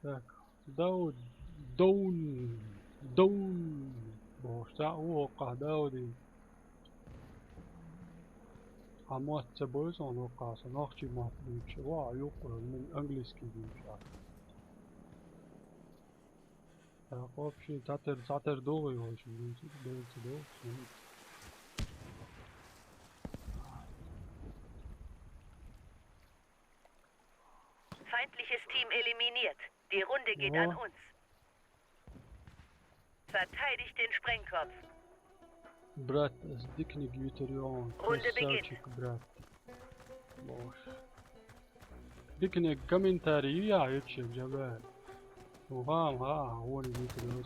Так, Дауд, Доун, Доун. Бо, са у ока Дауди. А мат ца бойсон ока, са нахчи мат бич. Ва, юк, мен английский бич. Так, вообще, татер, татер долго его очень, блин, тут дается, да? Всё. Feindliches Team eliminiert. Die Runde geht an uns. Verteidigt den Sprengkopf. Брат, с дикни гютарион. Runde beginnt. Красавчик, брат. Боже. Дикни комментарий, я, ючи, джабе. Угам, га, вон гютарион.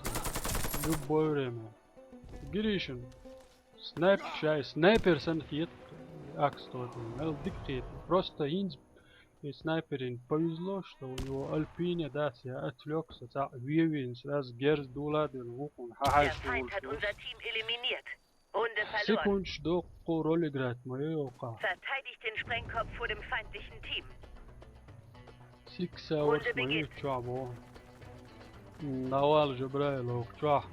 Любое время. Гришин. Снайпер, шай, снайпер сан хет, акс тот, мел дик хет. Просто инз и снайперин повезло, что у него Альпине, да, я отвлекся, ца, виевин, сразу герз дуладин, вукун, хахай. Der Feind hat unser Team eliminiert. Runde verloren. Секунд, что ку роль играть, моё ёлка. Verteidigt den Sprengkopf vor dem feindlichen Team. Сикса. Runde beginnt. Чуа бо. Навал же брай лох чуа.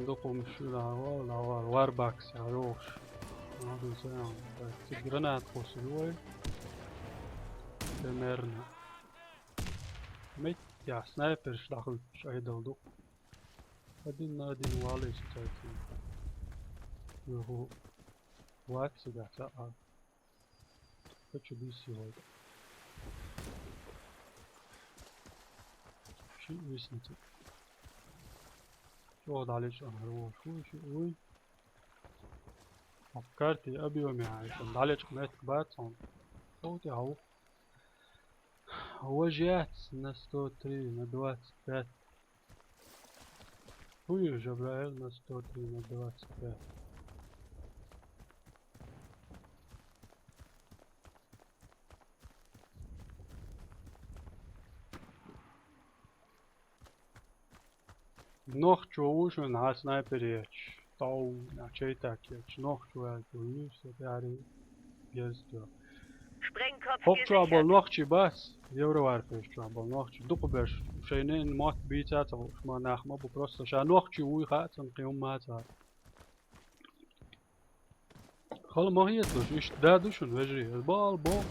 Докум шура вал, навал варбакс я лох. Надо заян. Так, ты гранат после вой. Примерно. Мет я снайпер шдаху шайдал док. Один на один вале ситуация. Його. Вакси да са а. Хочу десь його. Чи висниці. Чого далі, що гроші, чи ой. А в карті объємі, а там далі, що не бачу. Що ти гав? Вожець на сто три, на двадцять пять. Хуй уже, бля, на сто три, на двадцять пять. Нохчу уже на снайпере. Тау, на чей так я. Нохчу я, то есть, это ари. Гезтё. Sprengkopf gesichert. Хокчу абал нохчи бас, евровар пешчу абал нохчи. Дукубеш, шейнен мот бийца цал, шма нахма бу просто ша нохчи уй ха, цан киум маца. Хал махиет луш, иш да душун вежи, бал бо.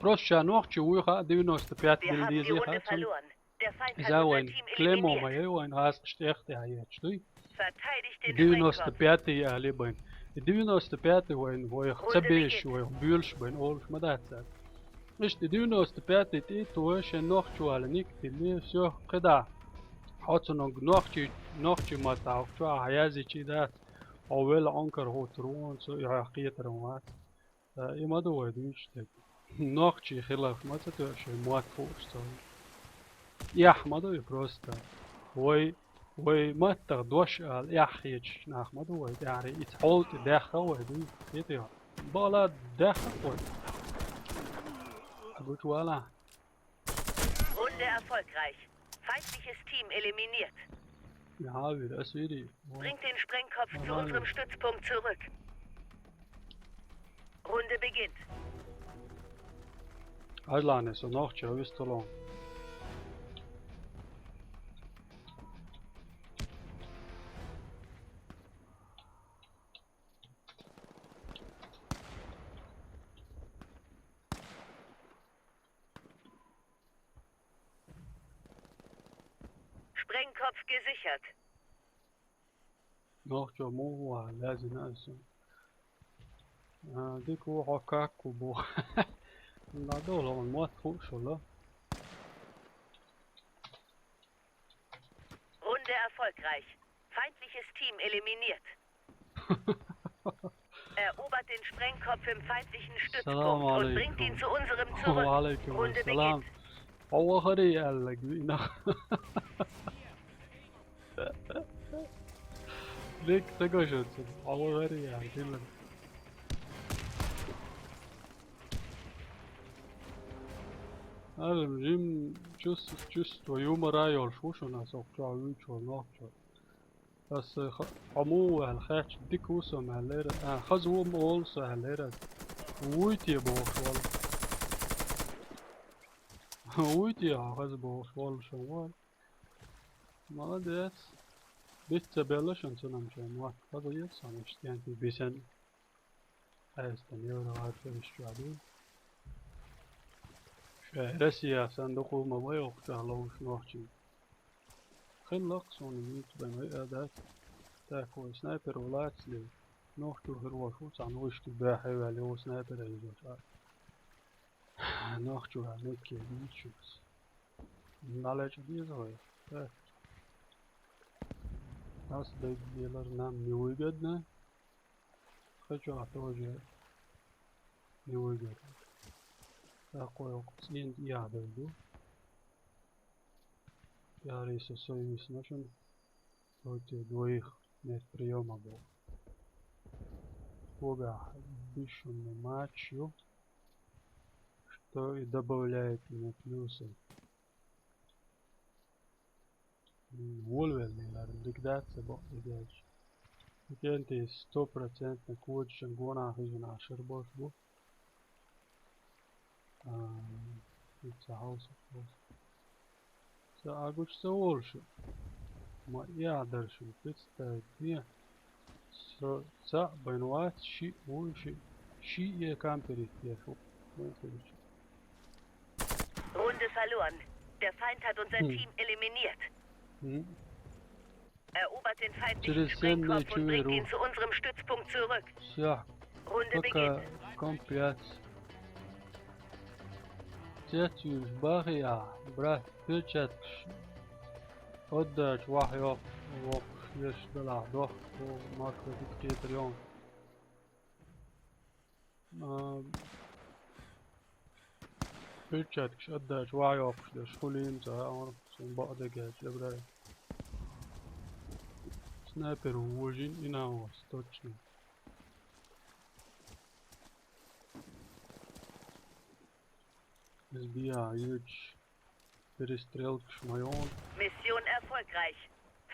Просто ша нохчи уй ха, девяносто пять. Wir haben die Runde verloren. Der Feind hat unser Team eliminiert. Иза вайн клеймо моей вайн газ штехте аяч туй. Verteidigt den Sprengkopf. Девяносто пятый али байн. И девяносто пятый вайн вой цабеш вой бюлш байн олш мадаца. Ишти девяносто пятый ти туй ше нохчу али ник ти ли всё кыда. Хоцунонг нохчи, нохчи матау чуа аязи чи да. Овел онкар хот руон цу я хиетрон ват. Э, и маду вай дуйчтек. Нохчи хилаф маца тёше мат фурсо. Ях маду и просто. Вой Вай маттах дош ала эхь хеташ нах ма ду вай, тӀаьхьара ица хьол тӀе даьхха вай, дуй, хетий хьо? Бала даьхха вай. Гучу вала. Runde erfolgreich. Feindliches Team eliminiert. Ja, wir, das will ich. Bringt den Sprengkopf zu unserem Stützpunkt zurück. Runde beginnt. Hajlane, so noch, tja, wisst du lang. Sprengkopf gesichert. Noch, tja, mo, wa, lazim, also. Ah, diku, ho, kaku, bo. Na, dolo, on, mo, tu, solo. Runde erfolgreich. Feindliches Team eliminiert. Erobert den Sprengkopf im feindlichen Stützpunkt und bringt ihn zu unserem zurück. Wa alaikum assalam. Runde beginnt. Awa hari Allah gwina. Lik, tego shotsun. Awa hari Allah. Hajim, jim, чувс-, чувство юмора йолуш ву шуна, со чохь вуьйчу нохчо. Аса ха-, хьо муха ву аьлла хаьттича, дика ву со ма аьллера, а, хаза ву ма олу со аьллера аса. Вуй те бохуш волу. Вуй те хьо хаза бохуш волу шуна вон. Молодец. Биц ца белла шуна цунам шайн мотт. Хаза еза сан иштта кентий бисен. Айстан евро варча иштта ду. Шайн Россия сан дукха ма вай окху чохь ловуш нохчий. Хин лакха суна муьту бен вай а дац. Так, вай снайпер ву лаца ле. Нохчо хир волуш ву, цхьана вуьшта баьхье ваьлла, ву снайпер а йижа цкъа. Нохчо а мекке дийчуьнас. ДӀалечкъа деза вай. Так. Ас даг делар нам не выгодно. Хочу, а тоже не выгодно. Так, вай окху цӀийнан тӀехь ду. Яри со сой висна шуна. Против двоих нет приёма был. Богахь бишунный матч ю, что и добавляет мне плюсы. М, волавелла ликвидация бакъдерг. Кентий стопроцентно кодашан гонах хижина шар болуш бу. А, ца хьовса, хьовса. Ца а гучу ца волуш. Ма и а дара шуна, представить де. Со ца а бен вац, шиъ ву, шиъ, шиъ е камперит деш ву. Runde verloren. Der Feind hat unser Team eliminiert. Hm. Erobert den feindlichen Sprengkopf und bringt ihn zu unserem Stützpunkt zurück. Всё. Runde beginnt. Пока компьютер. Цецвуьйш бахьа, брат, перчаткаш. Отдача вахьа йоккхуш, йоккхуш еш далахь дохку, маршрутик кхетар йон. А, перчаткаш отдача вахьа йоккхуш дерш хуьлийна ца хаьа, суна бакъдерг аьлча, Ибрай. Снайпер ву вожийна, и нах вац, точно. Иза биа йоьдуш перестрелкаш ма йолу. Mission erfolgreich.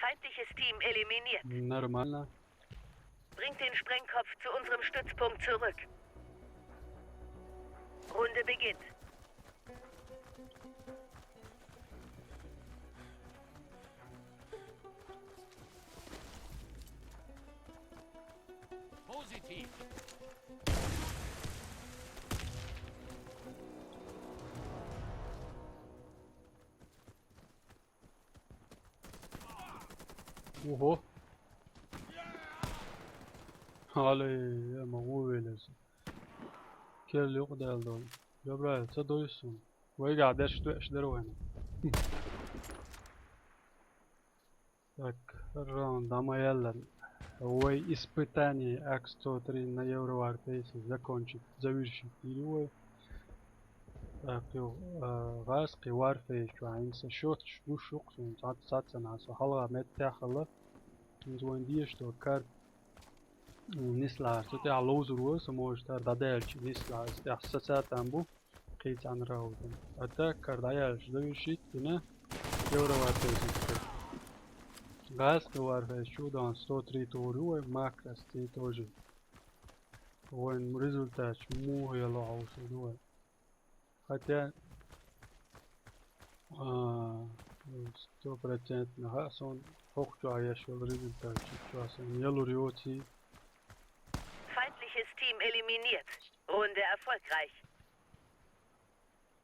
Feindliches Team eliminiert. Нормально. Bringt den Sprengkopf zu unserem Stützpunkt zurück. Runde beginnt. Positiv. Ого. Хьале, я ма ву велира со. Керла юкъадаьлла долу. Жабраил, ца дойсу суна. Вайгахь дерш тоьаш дара вайна. Так, раунд дӀа ма яьллара. Вай испытание Ак сто три на Евровар Пейсе закончить, завершить йили вай. ТӀаккха, э, гӀазкхи Warface чу хӀинца шотташ гуш укхун цхьацца цацана со хьалха меттехала. ХӀинца вайн дешаш дола карта нислахь, цу тӀехь ловзур ву со, может, хӀара дӀадаьлча нислахь, цу тӀехь сацатан бу, кхин цхьанна рауза. А так, кара дӀаяьлча завершить дина, Евро Warface исчу. ГӀазкхи Warface чу дан сто три тур ву вай, Макрос ци тоже. Вайн результат муха яло хьовсур ду вай. Хотя, а, сто процентов хаьа сон хӀокху чохь еш йолу результат чохь сон ялур йоций. Feindliches Team eliminiert. Runde erfolgreich.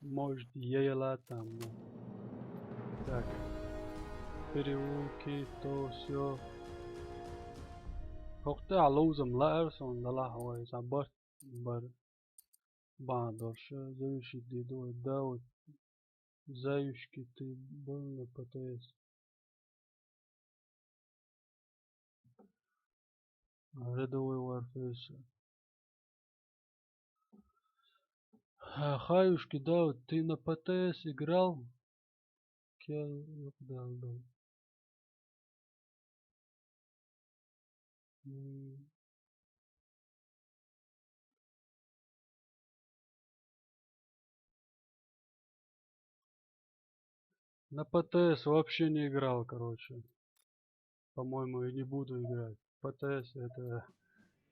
Может, я яла там, но. Так. Переулки, то всё. ХӀокху тӀехь ловзам лаьара сон, далахь вай, сан барт бара. Бан долуш, завершить дийр ду вай, да, вот. Заюшки, ты был на П Т С? Рядовой Warface. Ха-, Хаюшки, да, вот ты на П Т С играл? Кел, ёп, да, да. М. На П Т С вообще не играл, короче. По-моему, и не буду играть. П Т С это,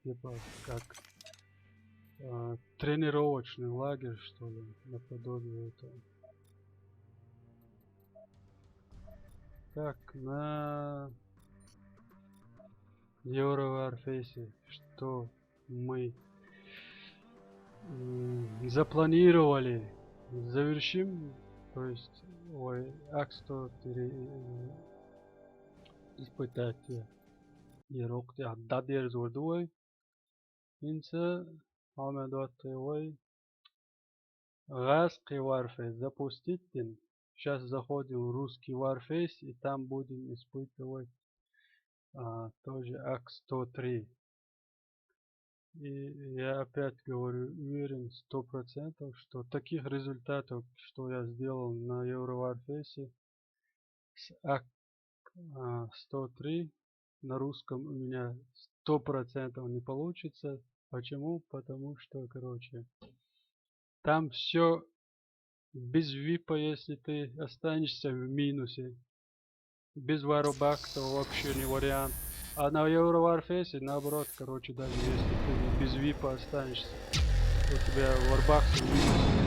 типа, как, а, тренировочный лагерь, что ли, наподобие этого. Так, на Евро Warface что мы, м, запланировали, завершим, то есть, ой, акс сто три, э, испытать, э, ерокъ тӀехь дӀадерзор ду вай. ХӀинца хьалмедотту вай гӀазкхи Warface запустить дина. Щас заходим в русский Warface и там будем испытывать, а, тоже акс сто три. И я опять говорю, уверен сто процентов, что таких результатов, что я сделал на Евро Warface с ак, а, сто три, на русском у меня сто процентов не получится. Почему? Потому что, короче, там всё без випа, если ты останешься в минусе. Без варбакса вообще не вариант. А на Евро Warface, наоборот, короче, даже если ты без випа останешься, у тебя варбакс в минусе не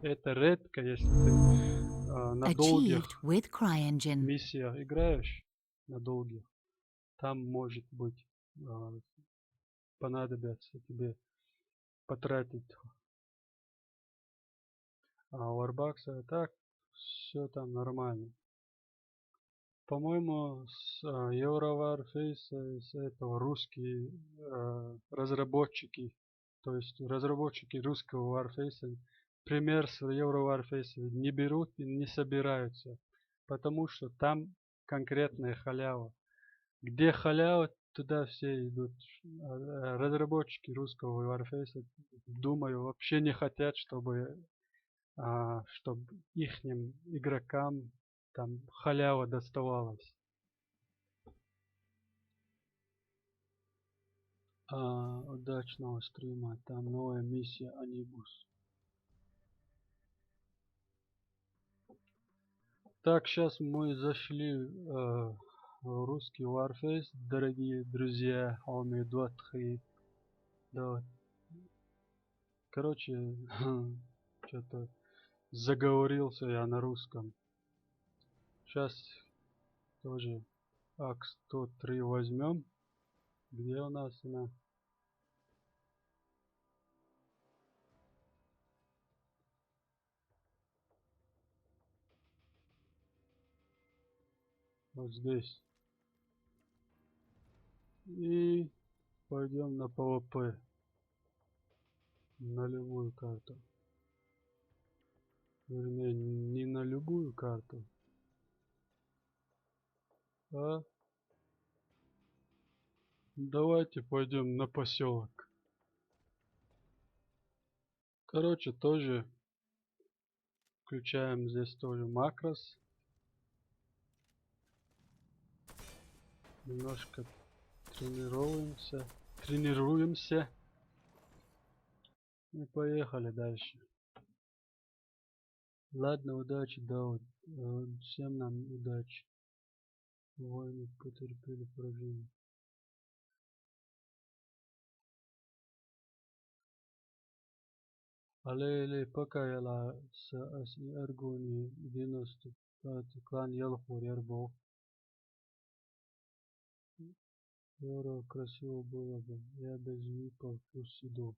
будет. Это редко, если ты, а, на долгих Achieved with CryEngine. Миссиях играешь, на долгих. Там, может быть, а, понадобится тебе потратить, а, варбакса, а так всё там нормально. По-моему, с, а, Евро Warface, э, с этого русские, э, разработчики, то есть разработчики русского Warface, пример с Евро Warface не берут и не собираются, потому что там конкретная халява. Где халява, туда все идут. А, а, разработчики русского Warface, думаю, вообще не хотят, чтобы, а, чтоб ихним игрокам там халява доставалась. А, удачного стрима. Там новая миссия Анибус. Так, щас мы зашли, э, в русский Warface, дорогие друзья, хьалмедотту. Да. Короче, чё-то заговорился я на русском. Щас тоже акс сто три возьмём. Где у нас она? Вот здесь. И пойдём на П В П. На любую карту. Вернее, не на любую карту. А? Давайте пойдём на посёлок. Короче, тоже Включаем здесь тоже макрос. Немножко тренируемся. Тренируемся. И поехали дальше. Ладно, удачи, Дауд. Э, всем нам удачи. Воины потерпели поражение. Алей, алей, пока я ла са ас и аргони девяносто пятый клан Елхур Ярбов. Здорово, красиво было бы. Я без випов пусть иду.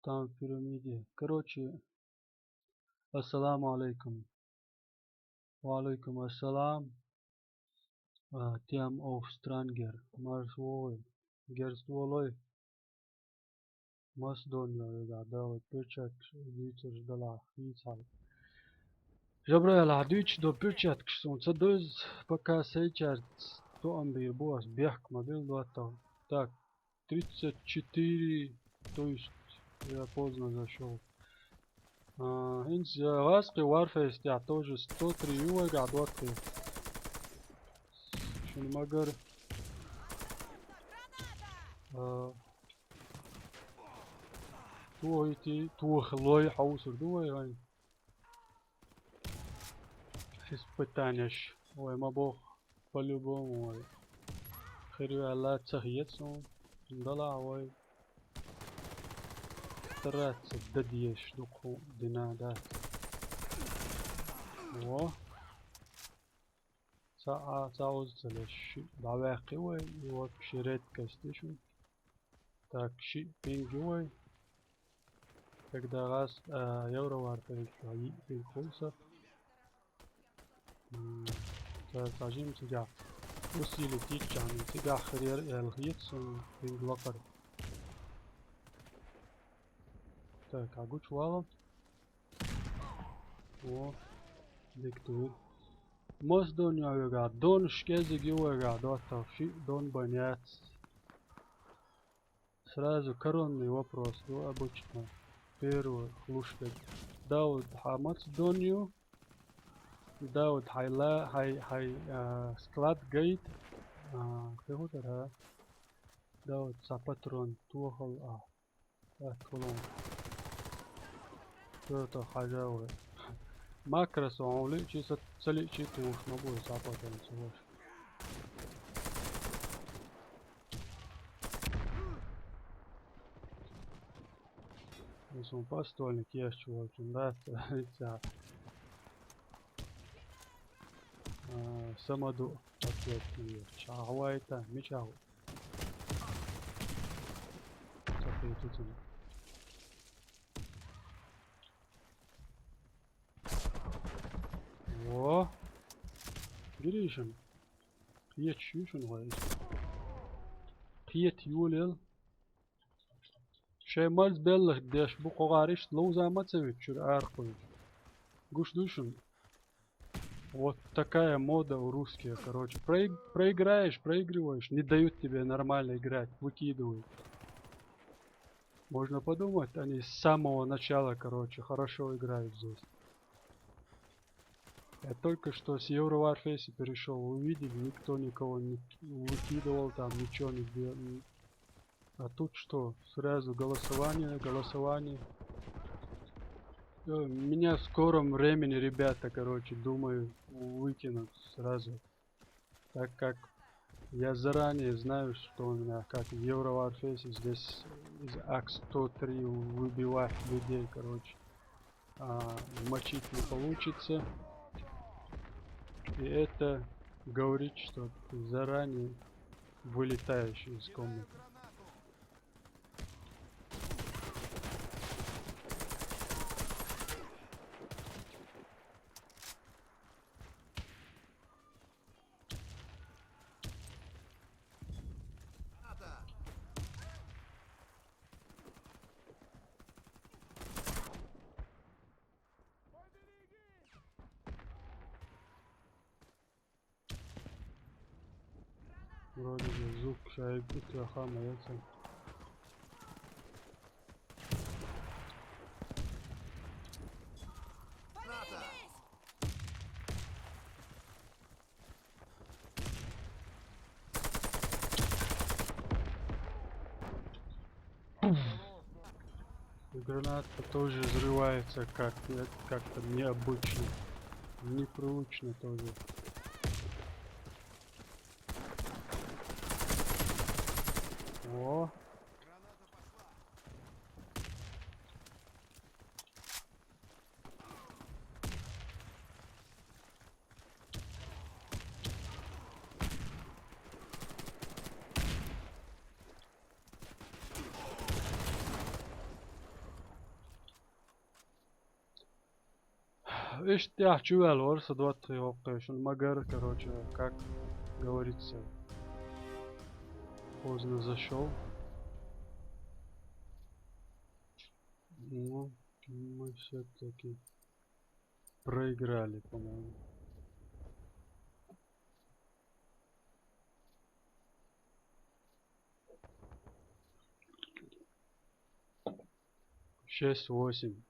Там в пирамиде. Короче, ассаламу алейкум. Ва алейкум ассалам. А, Тем оф Странгер. Марс вой. Герст волой. Мас донё, да, да, вот перчатки, дитер ждала, хицал. Жабраил, а дич до перчатки, солнце дойз, пока сейчар, то амбир бос, бег, мобил дуато. Так, тридцать четыре, то есть я поздно зашёл. А, инз, э, вас при Warface, я тоже сто три ювега дуаты. Шунмагар. А, Туохити, туох лой хаусур дуой, ай. Испытанеш. Ой, ма бог, по-любому, ой. Херю Алла цахиет сон. Дала, ой. Стараться дадьеш духу дина, да. О. Ца, а, ца уз целеш. Давай кивай, и вообще редкость шу. Так, ши пинг ювай. Когда раз, а, евро вар перед пинг кулса. М, так, сажим тебя. Усилить тичан, тебя хрер эл хитсун пинг локар. Так, а гуч валом. О, диктует. Мос дон я вега, дон шкезиги вега, доктор, ши дон баняц. Сразу коронный вопрос, ну, обычно. Первый, хлушка. Дауд хамац донью. Дауд хайла, хай, хай, а, склад гайд. А, хехутара. Дауд са патрон, туахал, а. Атхулон. Тото хажавы. Макрос он ли чи са, цали чи туш, могу са патрон, цуш. Если он постольник, я чего, да, это. А, самоду ответ. Чагвайта, мичагу. Чакай тутун. О! Гиришим. Киет шушун гой. Киет юлел. Шей мальц беллаш деш бу когариш лоуза мацевич чур аркуй. Гуш душун. Вот такая мода у русских, короче. Проиг-, проиграешь, проигрываешь, не дают тебе нормально играть, выкидывают. Можно подумать, они с самого начала, короче, хорошо играют здесь. Я только что с Евро Warface перешёл, увидел, никто никого не выкидывал, там ничего не делал. А тут что? Сразу голосование, голосование. Э, меня в скором времени ребята, короче, думаю, выкинут сразу. Так как я заранее знаю, что у меня как в Евро Warface здесь из ак сто три выбивать людей, короче. А, мочить не получится. И это говорит, что ты заранее вылетаешь из комнаты. Вроде бы звук шайбы плохо моется. Граната тоже взрывается как, э, как-то необычно. Непривычно тоже. О. Иштта чувел вар со доттагӀий воккхавеш, магар, короче, как говорится, поздно зашёл. Ну, мы всё-таки проиграли, по-моему. Шесть восемь.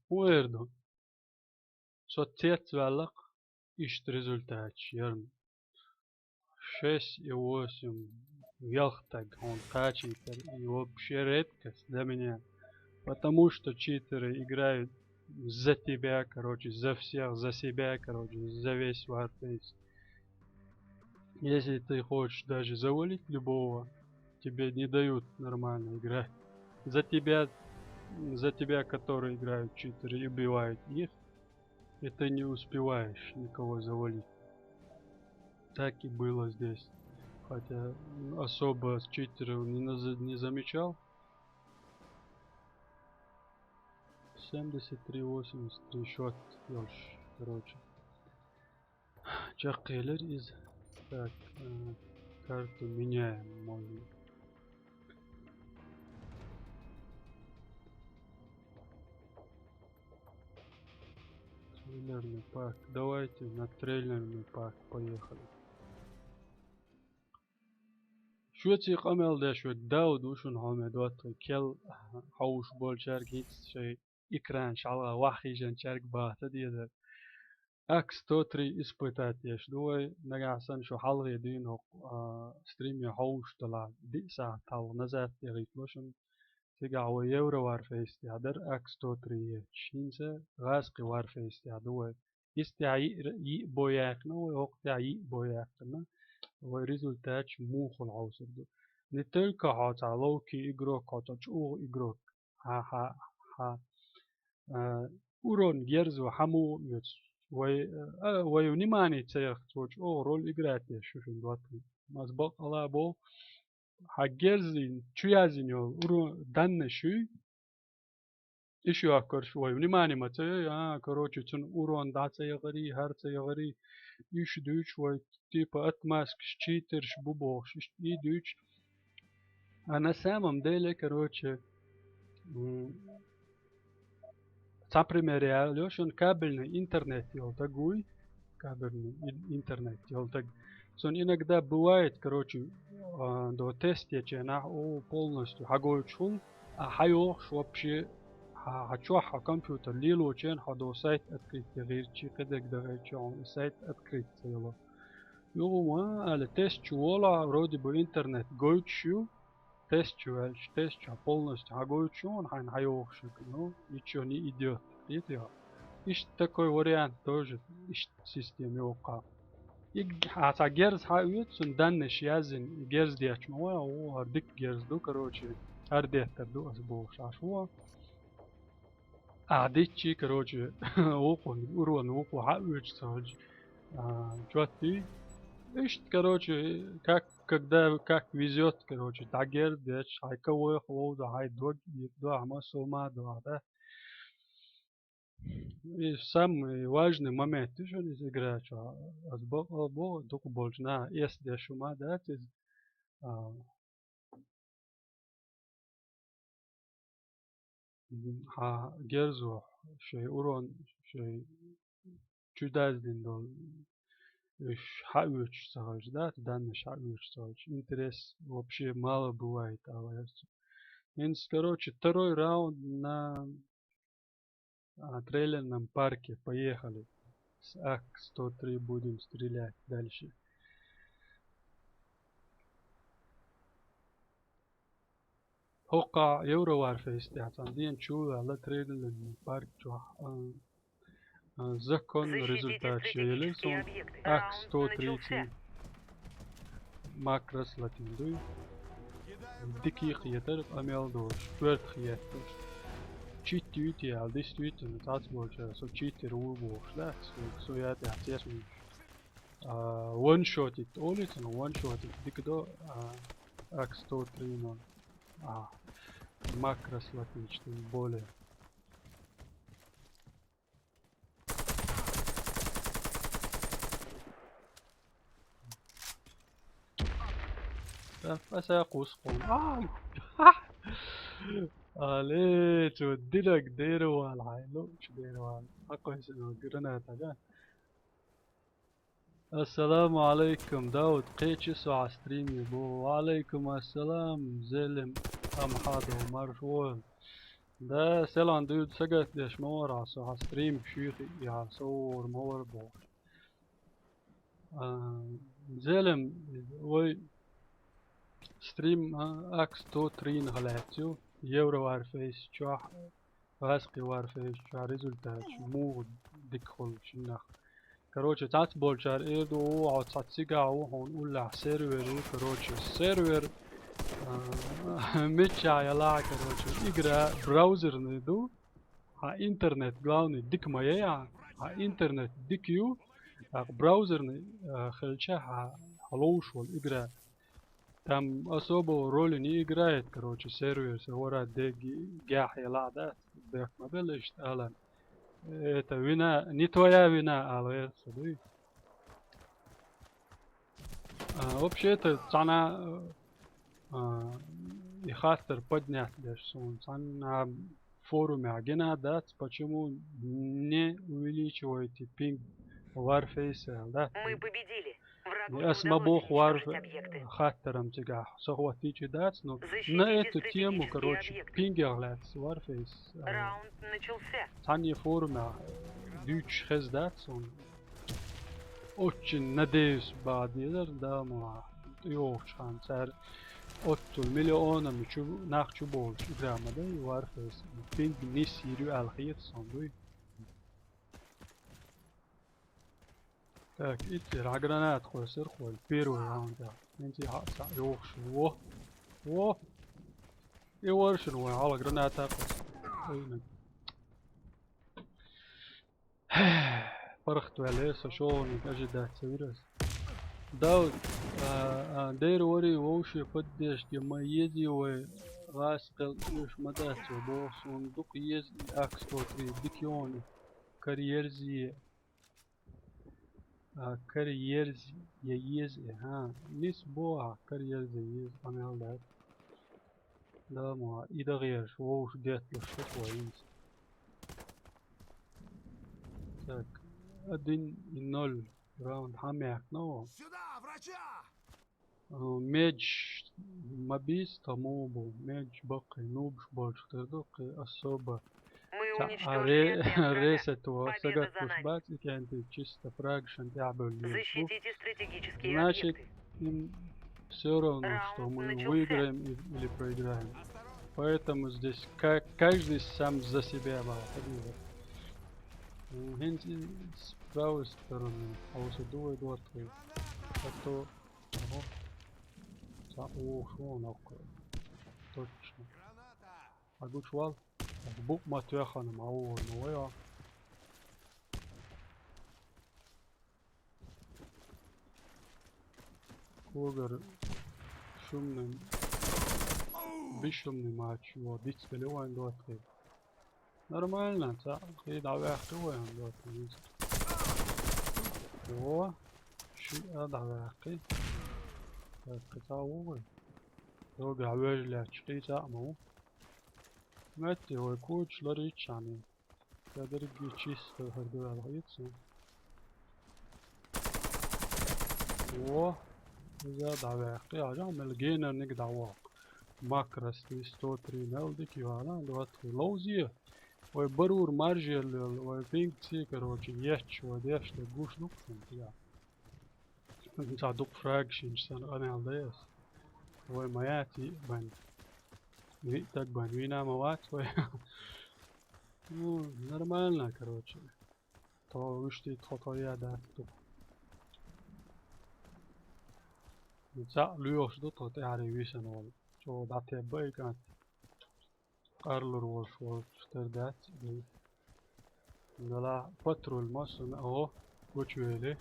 Хьо эр ду? Со цецваьлла-кх иштта результаташ ярна. Шесть и восемь. Ялх таг хьуна кхачийтар. И вообще редкость для меня. Потому что читеры играют за тебя, короче, за всех, за себя, короче, за весь Warface. Если ты хочешь даже завалить любого, тебе не дают нормально играть. За тебя, за тебя, которые играют читеры и убивают их, и ты не успеваешь никого завалить. Так и было здесь. Хотя, м, особо с читеров не, наз- не замечал. Семьдесят три восемьдесят три счёт, ёлш, короче. Чакхъелира иза. Так, э, карту меняем можно. Трейлерный парк. Давайте на трейлерный парк поехали. Шуьца къамел деш верг Дауд ву шуна, хьоме доттагӀий, кел хьовш болчаьрга хӀинца шайн экранаш хьалха ваххийжанчаьрга баха дезар. Ак сто три испытать еш ду вай, нагахь санна шу хьалхе дуьйна хӀокху, а, стриме хьовш далахь, диъ сахьт хьалха назад тӀе гӀитло шуна. Цигахь вай Евро Warface тӀехь дара Ак сто три ечаш. ХӀинца гӀазкхи Warface тӀехь ду вай. Иза тӀехь йиъ, йиъ бой яьккхина вай, хӀокху тӀехь йиъ бой яьккхина. Вай результаташ муха хула хьовсур ду. Не только хьо цхьа ловкий игрок, хьо цхьа чӀогӀа игрок. Хьан, хьан, хьан, а, урон герзо хьан муха оьцу? Вай, а, вай внимание ца яхча, цо чӀогӀа роль играть деш ю шуна доттагӀий. Ас бакъ ала боху, хьан герзина, чу яздина йолу урон даннаш юй, и шу йоккхуш вай внимание ма ца йой, а, короче, цунна урон дӀа ца яхарий, хӀара ца яхарий, и шу дуьйцуш вай, типа, отмазкаш, читерш бу бохуш, иштта и дуьйцуш. А на самом деле, короче, м, цхьа пример яла йо шуна, кабельный интернет йолу таг вуй, кабельный ин-, интернет йолу таг. Цунна иногда бывает, короче, а, до тест ечу хенахь, о, полностью хьагойтуш хуьлу, а хьайохуш вообще, хьан, хьан чохь хьан компьютер лелочу хенахь хьо до сайт открыть дехира, чи кхидерг дахийча хьуна и сайт открыть ца йолу. Юха ма аьлла, тест чу волахь, вроде бы интернет гойтуш ю, тест чу ваьлча, тест чохь полностью хьагойтуш ю хьуна хьайна хьайохуш верг, ну, ничего не идёт. Кхетий хьо? Иштта такой вариант тоже, иштта система йоккхахь. И хьан цхьа герз хьан оьцу, цунна даннаш яздина, и герз детташ ма вай, о, хӀара дика герз ду, короче, хӀара деттар ду ас бохуш Ӏаш ву. А, дитчи, короче, вукху, урон вукху хьан оьцу ца хилча, а, чоттий. Иштта, короче, как, когда, как везёт, короче, дӀагерз детташ, хьайн кавайх вовза, хьайн дог ир, дохьа ма, со ма, дохьа, да. И самый важный момент ду шуна иза игра чохь. Ас бакъ-, бакъ-, дукха болчу наха эс деш хӀума дац иза. А, мгм, хьан герзо шайн урон, шайн чу даздина долу Уж хьаоьцуш ца хилча, да, даннаш хьаоьцуш ца хилча. Интерес вообще мало бывает, ала яц. ХӀинца, короче, второй раунд на, а, трейлерном парке. Поехали. С АК сто три будем стрелять дальше. ХӀокху Евро Варфейс тӀехь цхьана дена чу а ваьлла трейлерный парк чохь, а, а, законный результат елира суна. АК сто тридцать макрос латийна дуй. Дика кхетара, къамел долуш, коьртах етташ. Чит юй те аьлла, действительно, цхьацца болчара со читер ву бохуш, да, со, со я тӀехь цецвуьйтуш. А, ваншотить олу цунах, ваншотить дика до, а, АК сто три ноль. А, макрос латийна, тем более. Да, аса кхус кхуьн. Ай! Але, чу динаг дера вала, хьай, луучу дера вала. Хьакхойсина граната, да? Ассаламу алайкум, Дауд, кхечи со хьан стриме бу. Ва алайкум ассалам, Зелим Амхадов, марш вон. Да, селан дуьйцу сагатдеш ма вара со хьан стрим шуьйхи яхьа, со вора ма вара бохуш. А, Зелим, вай стрим, а, АК сто три нах лаьцна ю, Евро Варфейс чохь, гӀазкхи Варфейс чохь результаташ муха дика хуьлу шиннах. Короче, цхьацца болчара эр ду, хьо цхьа цигахь ву, хьуна уллехь сервер ю, короче, сервер, а, миччахь ялахь, короче, игра браузерный ду, хьан интернет, главный, дика ма яй, хьан интернет дика ю, тӀаккха браузерный, а, хилча, хьан, хьан ловш волу игра. Там особо роли не играет, короче, сервер, со вара дег гехь ялахь дац, бехк ма белла иштта ала. Это вина, не твоя вина, ала вер со дуй. А, вообще-то, цхьана, а, и хаттар поднять деш суна, цхьана форумехь гина дац, почему не увеличиваете пинг Варфейса, да? Мы победили. Врагу не удалось уничтожить объекты. Ас ма боху вар хаттарам цигахь, со хӀоттийчи дац, но на эту тему, короче, пингех лаьцна Варфейс, а, цхьана форумехь дуьйцуш хезна дац суна. Очень надеюсь, баха дезара, да, ма йохучу хан цара оццул миллионами чу, нах чу болуш игра ма дай, Варфейс. Пинг нис йир ю аьлла хета сан дуй. Так, итти, хьан граната кхойсира хой, первый раунд, да. ХӀинца хьа, цхьа йохуш, во, во. И варшина вай, хьала граната кхойсира. Айна. ПаргӀат ваьлла, со шолгӀаниг ожидать ца вира ас. Дауд, а, а, дера вари вовше поддержки ма ези вай, гӀас кхел уьш ма дац вай, боху суна дукха еза и АК сто три, дика йону карьерзе, а, карьерзе еза, ага, нис боху карьерзе еза, къамел дац. Да, ма, и дагӀераш, вовш гетталуш шу хӀинца. Так, один и ноль раунд хьан мехкано. Сюда, врача! Э, медж ма бийца, тхо муха бу, медж баккхий нубаш болчух тера ду, кхин особо. Мы уничтожили объект врага. Ресет ван сагатдеш бац, и кӀентий чисто фрагашан тӀехь бевлла еза бу. Защитите стратегические объекты. Значит, им всё равно, что мы выиграем и, или проиграем. Поэтому здесь ка-, каждый сам за себя балахь. ХӀинца и с правой стороны, а вот с другой дворы. А то, ого. Са-, о, шо он окко. Точно. А гучвал? Букъ ма тоьхна ма вон вай а. Когар шумный, бишумный матч, вот, дицбеле вайн двадцать. Нормально, ца, хи дӀаваьккхи вайн двадцать. О, ши а дӀаваьккхи. Так, кхин цхьа ву вай. Йога вежа лаьтташ кхин цхьа а ма ву. Метте вай куча лариччани. Ца дерриге чисто хӀара дуьхьал хӀоьцу. О, иза дӀаваьккхи, хьажа, мел генарниг дӀаваккха. Макрости сто три мел дика йола, двадцать ловзе. Вай барур маржел, вай пинг ца, короче, ечча, вай деш да гуш дукха шун, я. Ца дукха фраг шинч сан къамел да яс. Вай ма яц и бан. Ви так бан, вина ма вац вай. Ну, нормально, короче. То вишти тхо то я да тук. Ца луйош ду то тӀаьхьаре висан вол. Чо дӀатебба и кӀант. Къарлур волш волчу тера дац и. Дала патруль ма сун, аго, гучувели.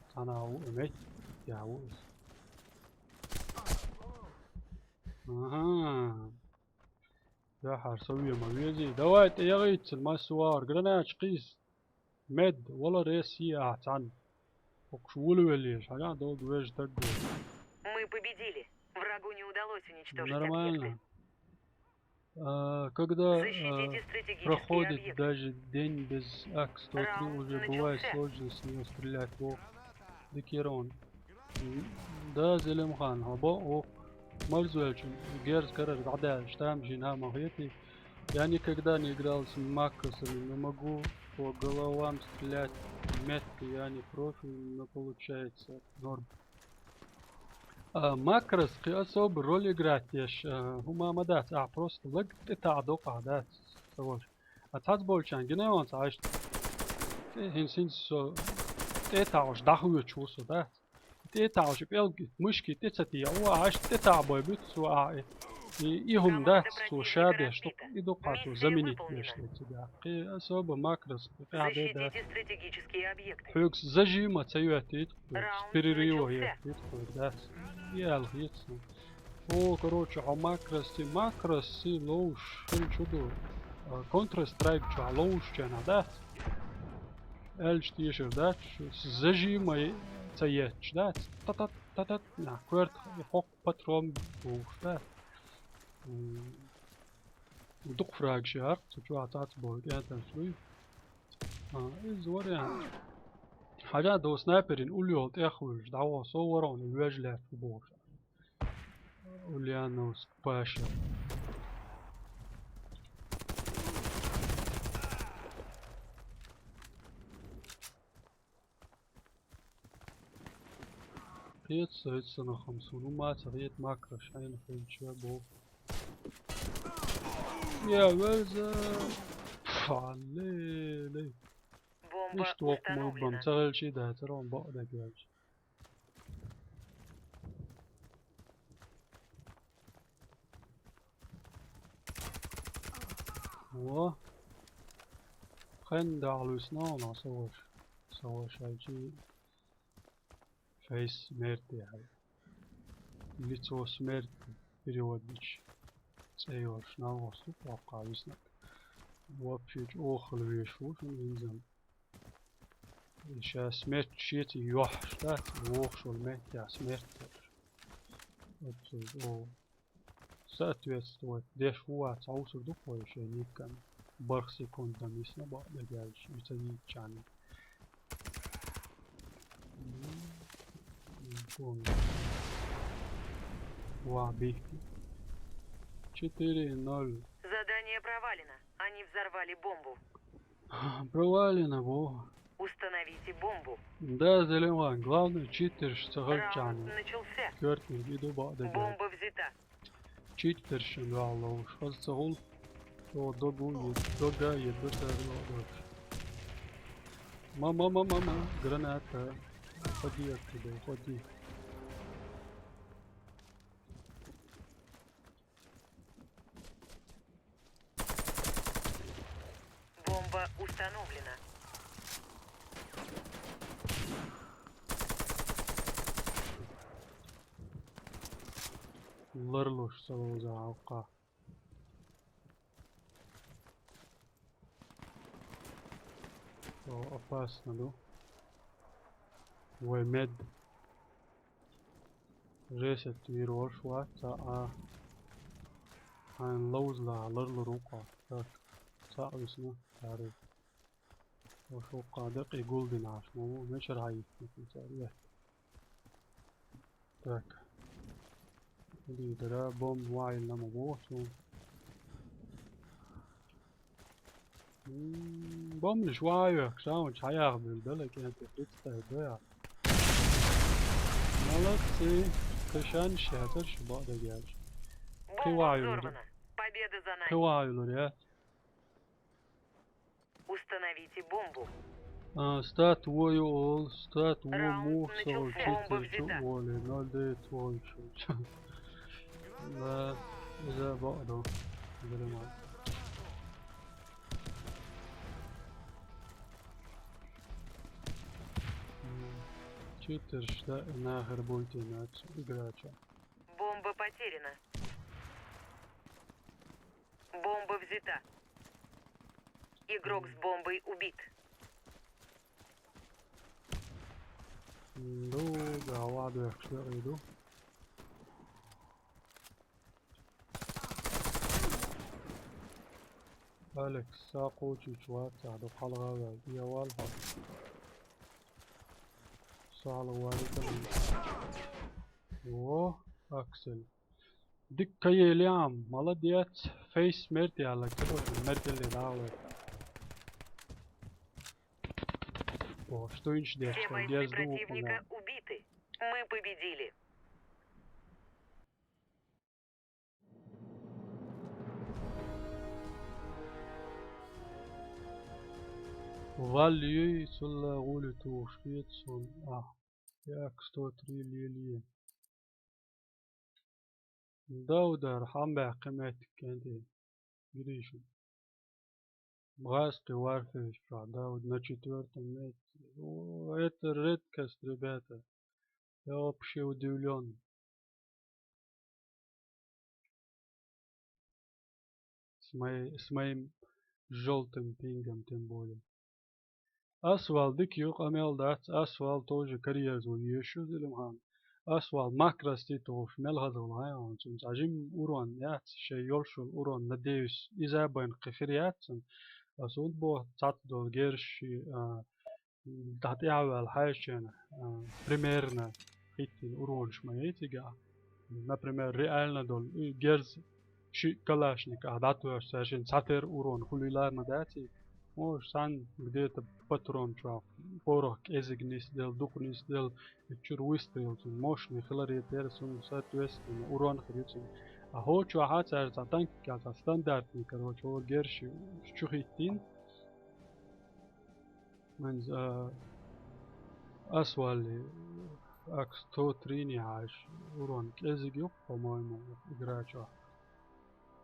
Цхьана ву и мет, я ву иза. Ага. Яхьар, со ве ма вези. Давай, тӀе ягӀийццал, массу вагӀар. Гранач кхийс. Мед, вала рес йи ахь цхьанна. Хокхуш вулавеллеш, хьажа дог вежа даг го. Мы победили. Врагу не удалось уничтожить Нормально. Объекты. А, когда, а, Защитите стратегические проходит объекты. Даже день без ак сто три, Раунд уже бывает начался. Сложно с неё стрелять. Во. Дикерон. Да, Зелимхан, хьо бо оха марзвелчун герз карара дӀадаьлла, штамм жина ма хетий. Я никогда не играл с макросами, но могу по головам стрелять метко, я не профи, но получается. Норм. А, макрос кхин особо роль играть деш, а, хӀума ма дац, ахь просто лаг тӀетаӀа докъахь дац, ца волуш. А цхьацца болчарна гина йонца Ӏаш. ТӀе хӀинца, хӀинца со тӀетаӀуш дӀахоьцуш ву со, дац? ТӀетаӀуш пӀелг мышки тӀе ца тӀеӀу, Ӏаш тӀетаӀа бой буьту цо, а, и, и, и хӀума дац, цо ша деш ду, и ду кху цо заменить деш ду цигахь. Кхин особо макрос кхин къаьхьа де дац. Защитите стратегические объекты. Хьоьгас зажима ца йоьттийта, хьоьгас перерыва йоьттийта, хьоьгас дац. И аьлла хета суна. О, короче, хьо макрости, макрости ловш, хӀун чу ду? А, Counter-Strike чохь ловш ченахь дац? Аьлча тешар дац, зажимай ца етташ дац? Та-та-та-та, нах, коьртах и хӀокху патрон бохуш дац? М, дукха фраг ши хьакъ, цу чохь цац боху, кӀентанаш дуй? А, иза вариант. Хьажа до снайперин уллохь тӀехвуьлуш, дӀавоха со ворхӀунна вежа лаьцна бохуш. Ульяновск Паша. Кхета со, хӀинца санна хӀума суна хӀума ца хета, макраш хьайна хилча боху. Я веза! Пф, ле, ле. Бомба установлена. Иштта воккха ма бан ца хилчий дацара, он бакъ дагаваьлча. Во. Хенна дахьа луьйсна хьуна со ваша. Со ваша хьаьлчи. Фейс смерти хьай. Лицо смерти. Переводнича. ЦӀе йолуш нагӀо сту кхоккха виснарг. Вообще чӀогӀа хала веш ву шуна винзам. И ша смерть шеца йохьуш дац, вохуш волу меттехь смерть дерш. Оццул чӀогӀа соответствовать деш ву вац, хьовсур ду кхо шайн никкан. БархӀ секундана висна бакъ дерг аьлча, и ца йийччхьана. Ва бихки. Четыре ноль. Задание провалено. Они взорвали бомбу. Провалено, во. Установите бомбу. Да, Зелимхан, главное, читерш ца хилчахьана. Раунд начался. Коьртниг и ду бакъ дерг. Бомба взята. Читершна ваьлла вовш. Хаза ца гӀул. О, догу е, дога е, дога е, дога. Ма, ма, ма, ма, ма, граната. Ходи оттуда, ходи. Бомба установлена. Ларлуш ца лоза хьалкха. О, опасно ду. Вай мед. Жесет вир волуш вац, а, а. Хьайн ловзалахь ларлур ву кхо. Так. Цхьаъ висна, цаьрга. Ва шо кхада кхы гулдина аш, мо мешар хьайийтина цара, я. Так. Лидера бомба вайна ма боху цо. М, бомбанаш ван а йоьхкуш, а, ванчу хьаяха буьлла дала, кӀентий, представь, да я. Молодцы! Кхишан шатар шу бакъдагерча. Кхи ван юлур. Победа за нами. Кхи ван юлур, я. Установите бомбу. А, стат вой ол, стат вой. Раунд мух начался. Сол читер чу оли, ноль девять вой чу. Да, иза бакъду. Занимай. М, читер шта нахер будет иначе играча. Бомба потеряна. Бомба взята. Игрок с бомбой убит. Ну, да, ладно, что иду. Алекс, сакъочу чула цаьхьа до кхалгӀа ваьлла, я вал хьо. Сала ваьлла. Во, Аксель. Дика ка елям, молодец. Фейс смерть яла, короче, смерть еле дала. О, что инш деш, Все бойцы противника убиты. Мы победили. Валли, цул гӀули тухуш хеташ суна, а. Як сто три лелие. Даудар хьан баьккхи меттиг кӀентий. Гришин. Бгайски Warfare чохь Дауд на четвёртом месте. О, это редкость, ребята. Я вообще удивлён. С моей, с моим жёлтым пингом тем более. Асвал дика ю, къамел дац, Асвал тоже карьерзо еш ю, Зелимхан. Асвал макрости тухуш мел хаза вала хьайн, цунца жим урон яц, шайн йолуш йолу урон, надеюсь, иза а байна кхин хир яц цунна. Ас хӀунда боху, цхьацца долу герзаш, а, дӀатӀехьаваьлла хьаьжча, а, примерно хӀиттина уронаш ма яй цигахь. Например, реально долу, и герз ши калашник а дӀатоьхча, цаьршинна цхьатерра урон хуьлийла а ма дац и. Может, цхьаьна где-то патрон чохь, порох кӀезиг нисделла, дукха нисделла, и чуьра выстрел цунна мощный хиларе терра, цунна, соответственно, урон хир ю цунна. А хӀокху чохь а цара цхьа танк, цхьа стандартный, короче, хӀора герз ши чу хӀиттийна. Вайн, а, Асвалли, ак сто три-ний хьаьжча, урон кӀезиг ю, по-моему, игра чохь.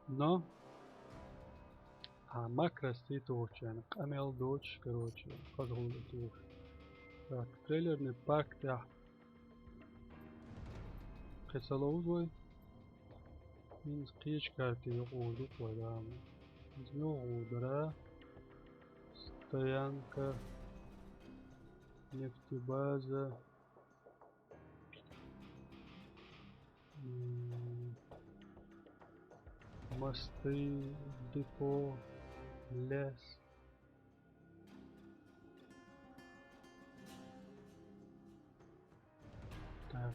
Но, а, макрости тухучарна къамел доцуш, короче, хазахула тухуш. Так, трейлерный парк тӀехь кхин ца ловза вай. ХӀинца кхечу карте юкъа гӀур ду-кх вай, да. ХӀинца муьлха гӀур дара? Стоянка, нефтебаза, м, мосты, депо, лес. Так.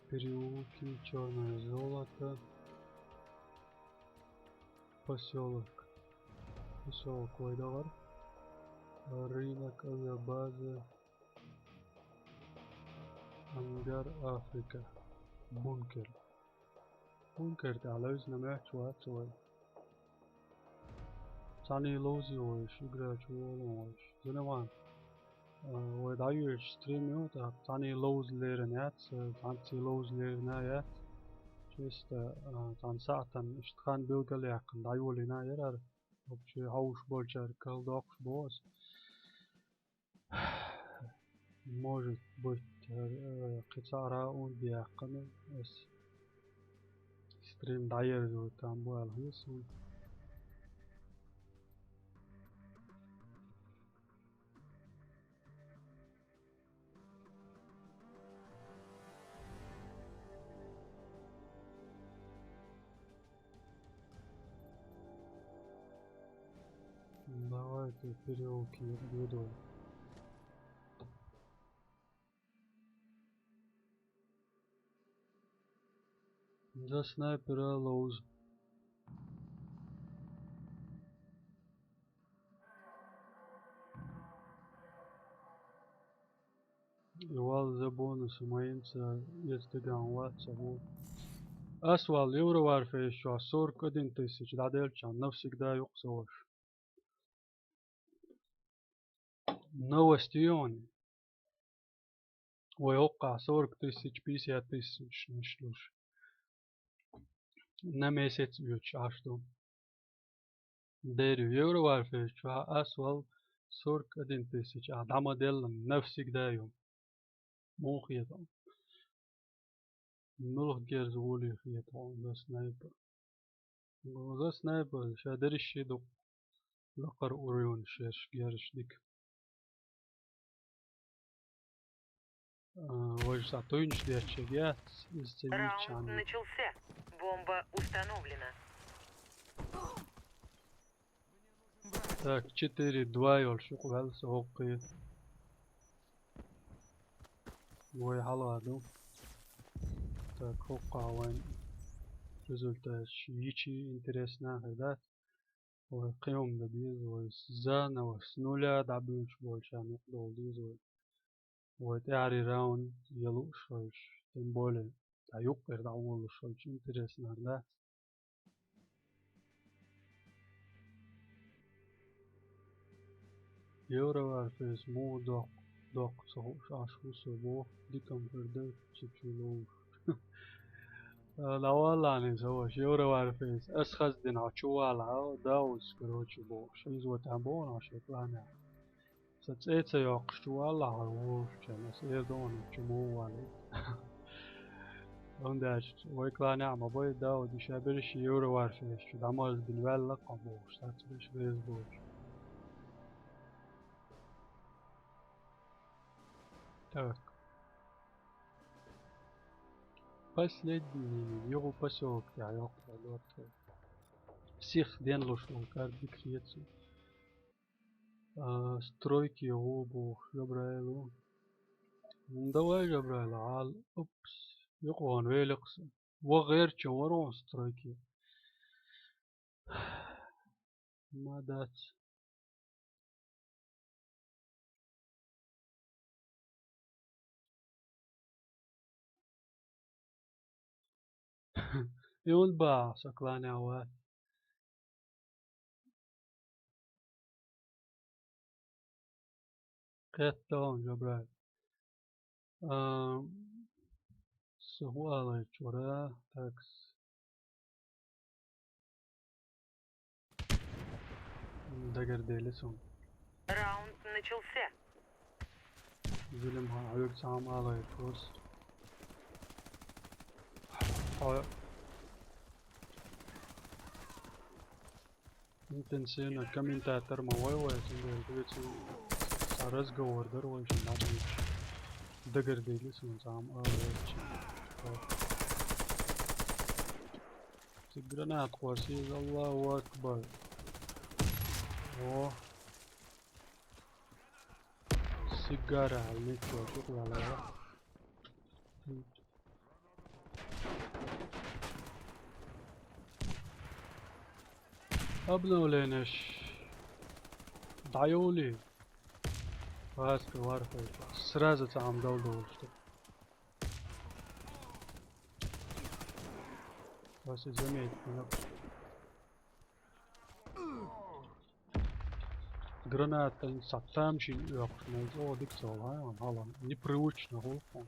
Переулки, чёрное золото. Посёлок. Посёлок вай догӀар. Рынок, авиабаза. Ангар, Африка. Бункер. Бункер тӀехь левзина моьттуш вац вай. Цхьаьний ловзий вайша, игра чу волу вайша. Зелимхан, а, вай дӀайоьдуш стрим ю, тӀаккха цхьаьний ловза лерина яц, цхьаьнцций ловза лерина яц. Чисто, а, цхьана сахьтана иштта хан билгалъяьккхина дӀайолийна яра хӀара. Вообще хьовш болчаьрга кхалдоккхуш боху аса. Может быть, э, кхин цхьа раунд яьккхина ас. Стрим дӀаерзо там бу аьлла хета суна. Давай. Переулки, я думаю. За снайпера лоуз. И вал за бонусы майнца эцдаган вац ца бу. Ас вал Евроварфейс чу сорок один тысяч дӀаделча навсегда юкъ ца ваш. Новости йони. Вай хӀоккха сорок тысяч, пятьдесят тысяч ниш луш. На месяц оьцуш Ӏаш ду. Дерю Евроварфейс чу ас вал сорок один тысяч а дӀа ма делла навсегда ю. Муха хета? Муьлха герз гӀоле хета хьуна за снайпер? За снайпер ша дерриге дукха лакхара уровень шерш герзаш дика. А, вай ша туйнаш детташ яц, иза ца йийцача. Раунд начался. Бомба установлена. Так, четыре два йолуш юкъа ваьлла со хӀокхе. Вай хьалха ду. Так, хӀокхахь вайн результаташ йичи интересно хир дац. Вай кхин хӀума дан деза, вай заново с нуля дӀабуьйлуш болчарна юкъа довла деза вай. Вай тӀаьхьарий раунд я лууш хилча, тем более, цхьа юккъера дӀаволалуш хилча, интересно хир дац. Евроварфейс муха доккху, доккху ца хууш Ӏаш ву со боху, дика-м хир дара, ца чу ловуш. А, дӀаваллахьа иза, ваша, Евроварфейс. Ас хаза дина хьо чу валахь, Даудс, короче, бохуш. Иза вот хьан боху хьан шайн кланехь? Сан цӀе ца йоккхуш чу валлахь хьо вовшахчарна, ас эр ду хьуна чу муха валийта. ХӀунда аьлча вай кланехь ма бай Дауд, и ша берриш Евроварфейс чу дӀамазбина ваьлла-кх хьо бохуш, сацберш реза боцуш. Так. Последний, юха посёлок тӀехь йоккхур лоцу. Сих денлуш волу карт дика хета суна. А, стройки гӀо боху Жабраилу. М, давай, Жабраил, гӀала. Упс, юкъа ван великъ сан. Ван гӀерчун вара ван стройки. Ма дац. И хӀунда бахьа со кланехь вац? Кхетта хьуна, Жабраил. А, со хӀун алайчу вара? Такс. Дагардели суна. Раунд начался. Зилим хьан хьоьга цхьа хӀума алайта вус. Хьо-, интенсивно комментатор ма вай вай, цундела вецу цхьа разговор дар вай шин дӀабийцаш. Дагардели суна цхьа хӀума алайта. Цигара гранат кхосса иза, Аллаху акбар. О. Сигара, ничего, чукъяла. Обновленеш. ДӀайолий. Васка варфайта. Сразу цхьа хӀума дала долуш ду. Вас и заметить не могу. Граната схьа тамашийна оькхуш, мел чӀогӀа дика ца хуьлу, хьан, хьалха. Непривычно хуьлу хьуна.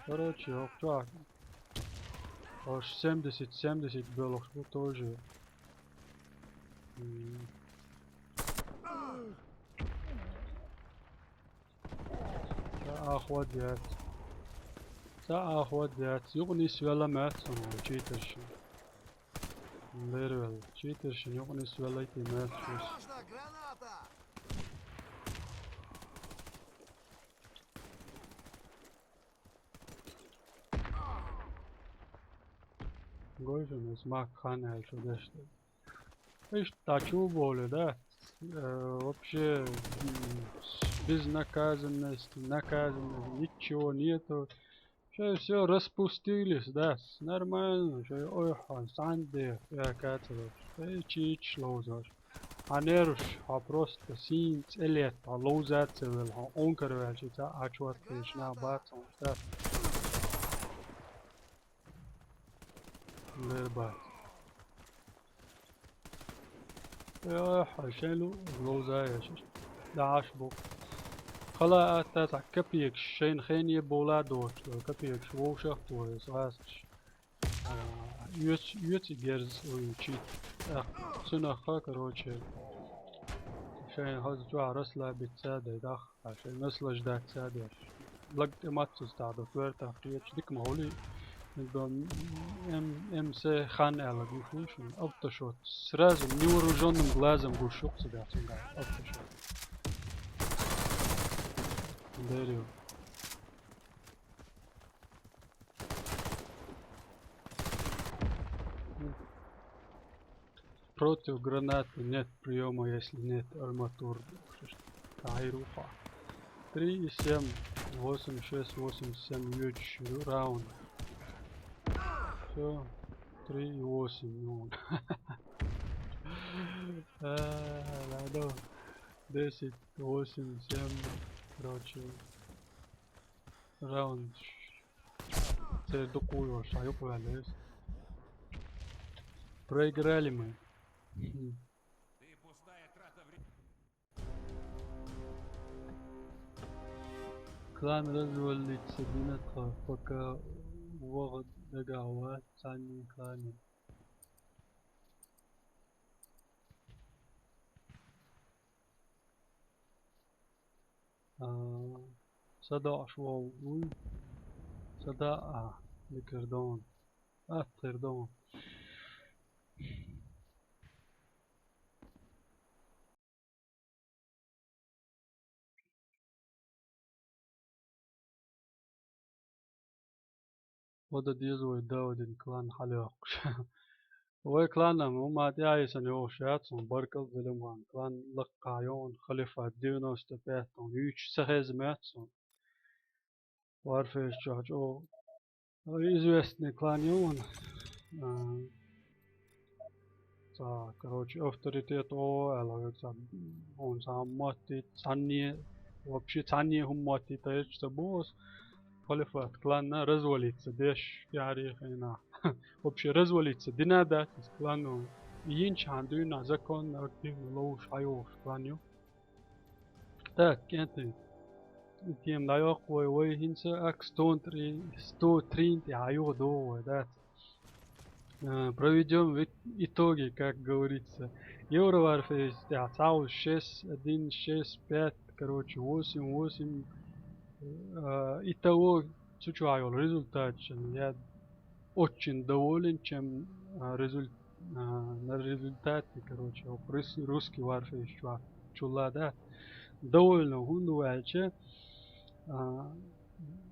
Короче, хӀокху чохь. Аш семьдесят, семьдесят боьлхуш бу тоже. М. Ца а хӀода яц. Ца а хӀода яц. Юкъа нисвелла маьцна вай читершна. Лервелла. Читершна юкъа нисвелла и маьцна шуьш. Гой шуна, ас махка хан аьлла шу дешна. Иштта чу болу, да? э, вообще, м, безнаказанность, наказанность, ничего нету. Шоай всё распустились, да, нормально, шоай ойхьан, санде, я кацалаш, шоай чийчаш ловзаш. Хьан нерваш, хьо просто сийна цӀе летта, хьо ловза ца велла, хьо онкар ваьлча, ца ачватташ нах бац хьона, да. Лер бац. Йо, хьо шайн лу-, ловза яш. ДӀаш бу. Хала атта цхьа капекаш, шайна хене бола доч, капекаш вовшах тохаш, ласкаш. А, юц, юц и герз, ой, чит. А, цунах, короче, шайн хаза чуа расслабиться дай дах. А шайн наслаждаться деш. Лаг тӀе маццус тӀа да, туэр тӀа хеташ, дика ма хулий. М, МС хан аьлла гуш ву шуна, автошот. Сразу невооружённым глазом гуш юкъ ца дац, м, автошот. Дерю. Против гранаты нет приёма, если нет арматур. Кайруха. Три и семь, восемь, шесть, восемь, семь, ючи, раунд. Всё. Три и восемь, ну. А, ладно. Десять, восемь, семь, короче. Раунд. Цердукуйо, шаюк валес. Проиграли мы. Хм. Клан развалится, динатха, пока вогъ дагава, цани кланин. А, сада ашвал уй. Сада а, ликердон. А, тердон. Ода деза вай да один клан хьалйоккхуш. Вай кланам, хӀума тӀаьхьа йисан йолуш яц хьуна, баркалла Зелимхан. Клан лаккхахь йогӀун, халифат девяносто пять йогӀун. Юьйцуш ца хеза моьтту суна. Варфейс чохь чӀогӀа известный клан ю ван. А, цхьа, короче, авторитет о аьлла, цхьа, хьуна цхьа хӀума моттийта, цхьанне, вообще цхьанне хӀума моттийта хӀетта ца боху ас. Халифат кланна развалиться деш, тӀаьхьарий хенахь. Вообще развалиться дина дац иза кланно. Йинчхьана дуьйна законно, активно ловуш хьайогӀуш клан ю. Так, кӀентий. Тема дӀайоккху вай, вай хӀинца акс сто три, сто три тӀе хьан юха догӀу вай, дац? А, проведём в ит-, итоге, как говорится. Евроварфейс тӀехь цхьа шесть один, шесть пять, короче, восемь восемь. А, итого цу чохь йолу результатчун я очень доволен, чем, а, результ-, а, на результате, короче, окху рус-, русский варфейс чохь чулла дац. Довольно хӀунда ву аьлча, а,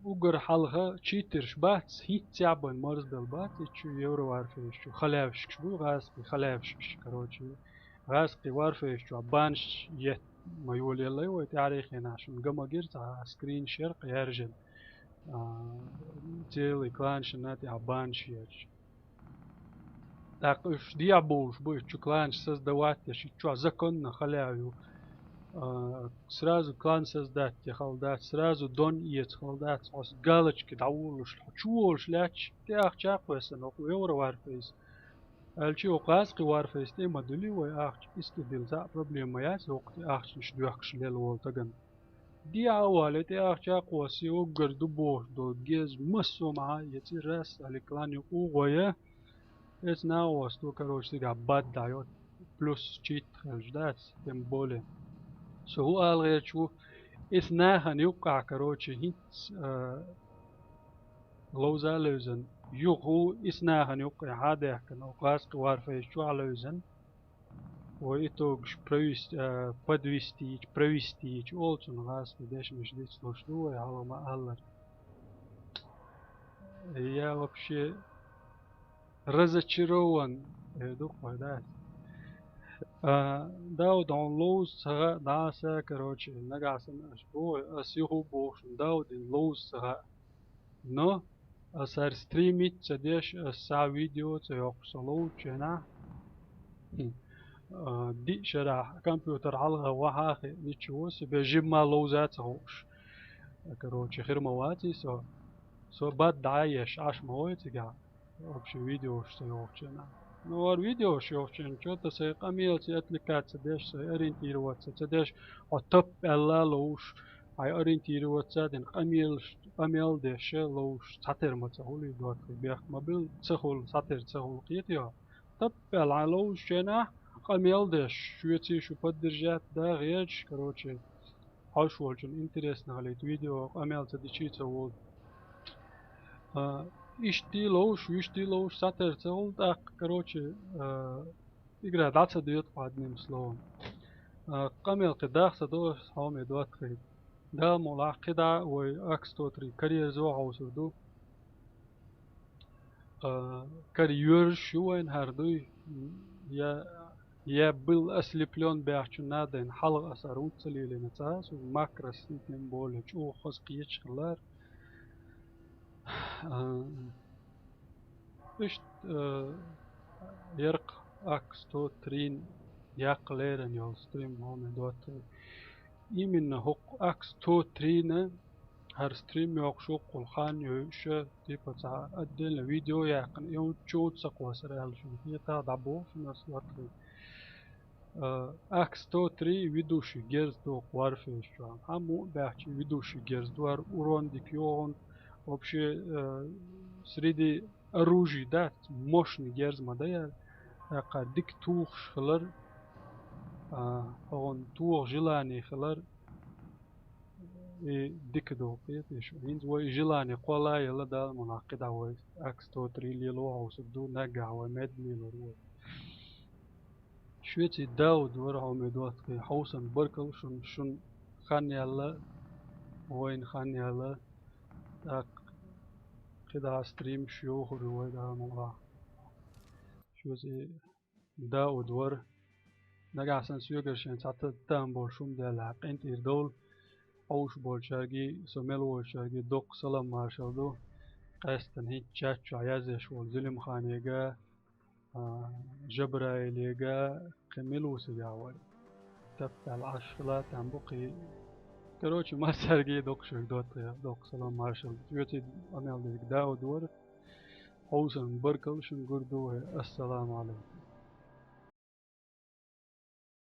уггар хьалха читерш бац, хӀинцца цхьаъ бан марздала бац, и чу евроварфейс чу халаьвшкаш бу, гӀазкхий халаьвшкаш, короче, гӀазкхий варфейс чохь банш ет ма йолаеллай вай, тӀаьхьарий хенахь шуна ган ма гира цхьа скрин шер кхаьржина. А, целый кланшна тӀехь банш еш. ТӀаккха уьш дехьа бовлуш бу, и чу кланш создавать еш, и чохь законно халяв ю. А, сразу клан создать е хала дац, сразу дон эца хала дац, хьо галочки дӀаволуш, хьо чу волуш лаьтташ, тӀе ахча а кхоьссина, хӀокху евроварфейс. Аьлча, хӀокху гӀазкхи варфейс тӀе ма дуьллий вай ахча, иштта дила цхьаъ проблема ма яц, хӀокху тӀе ахчанаш доьхкуш лела волу тагана. Дехьа а вале, тӀе ахча а кхоссе, уггар ду бохуш долу гез массо а ма хьа, я цӀе рас, али клан юкъа гӀо я. Эца нагӀо сто, короче, цигахь бад дӀайо, плюс чит хилча дац, тем более. Со хӀун ала гӀерташ ву, эца нахана юккъахь, короче, хӀинцца, а, ловза а левзан, юха хӀу, эца нахана юккъехь хьа а даьхкина, оха гӀазкхи варфейс чохь а левзан. Вай итогаш провести-, а, подвести йича, провести йича, олу цунах гӀазкхи дешнаш дицлуш ду вай, хьалха ма-аллара. Я вообще разочарован, э, ду-кх вай, да. А, Дауд, хьуна ловза ца хаьа, дӀаса, короче, нагахь санна аш боху, ас юха а боху шуна, Даудин ловза ца хаьа. Но ас хӀара стримить ца деш, ас схьа видео ца йоккхуш со ловзучу хенахь, хм, а, диъ шарахь компьютер хьалха вахьа а хиъна, ничего себе, жимма ловза а ца хууш. Короче, хир ма ваций со. Со бад дӀа а еш, Ӏаш ма гӀой цигахь. Вообще видеош ца йохучу хенахь. Ну, хӀара видеош йохучу хенахь, чё-то сайн къамелаца отвлекаться деш, сайн ориентироваться ца деш, хьо тап аьлла ловзуш, хьайн ориентироваться а дина, къамелаш, къамел деш ловзуш, цхьатера ма ца хуьлий, доттагӀий, бехк ма билла, ца хуьлу, цхьатера ца хуьлу, кхетий хьо? Тап аьлла хьайн ловзучу хенахь, къамел деш, шуьций шу поддержать да, гӀерташ, короче, хьоьжуш волчун интересно хилийта видео, къамел ца дичий ца волу. А, иштта ловзуш, вуьшта ловзуш, цхьатера ца хуьлу, тӀаккха, короче, а, игра дӀа ца доьду, одним словом. А, къамел кхин даха ца до, хьоме доттагӀий. Дала мукъалахь, кхидӀа вай Ак сто три караерзо хьовсур ду. А, карайоьрзуш ю вайна хӀара дуй. Я, я был ослеплён баьхчун надо, хьалха ас хӀара хӀунда ца лелийна ца хаьа суна, макрос и тем более чӀогӀа хаза кхеташ хилар. А, иштта, а, яркъа Ак сто три яккха леррина йолу стрим, хьоме доттагӀий. Именно хӀокху Ак сто три-на хӀара стрим йоккхуш ву-кх хӀокхул хан йойуш, типа цхьа отдельно видео яьккхина, и хӀунда чу ца кхоссара аьлла шуна хетахь, дӀабоху шуна ас, доттагӀий. А, Ак сто три ведущий герз ду-кх Warface чохь. Хьан муъ баьхча ведущий герз ду, хӀара урон дика йогӀун. Вообще, а, среди оружий дац, мощный герз ма дай хӀара. ТӀаккха дика тухуш хилар, а, хӀокхунна тоха желание хилар, и дика ду, кхетий шу. ХӀинца вай и желание кхолла а елла, Дала мукъалахь, кхидӀа вай Ак сто три лело хьовсур ду, наггахь вай мед лелор вай. Шуьций Дауд вара, хьоме доттагӀий, хьовсанна баркалла шуна, шуна хан яьлла, вайна хан яьлла. ТӀаккха кхидӀа стримаш йохур ю вай, Дала мукъалахь. Шуьций Дауд вара. Нагахь санна соьгара шен цхьа та-, таам болуш хӀума делахь, къинтӀера довла. Хьовсуш болчаьргий, со мел волчаьргий доккха салам маршалла ду. Къаьстина хӀинца чат чохь язъеш волу Зулимханега, а, Жабраилега, кхин мила ву цигахь вай? Тап аьлла Ӏаш хила там бу кхин. Короче, массаьргий доккха шуьга доттагӀий, доккха салам маршалла. Шуьций къамел дерг Дауд вара. Хьовсанна баркалла шуна, гур ду вай. Ассаламу Ӏалайкум.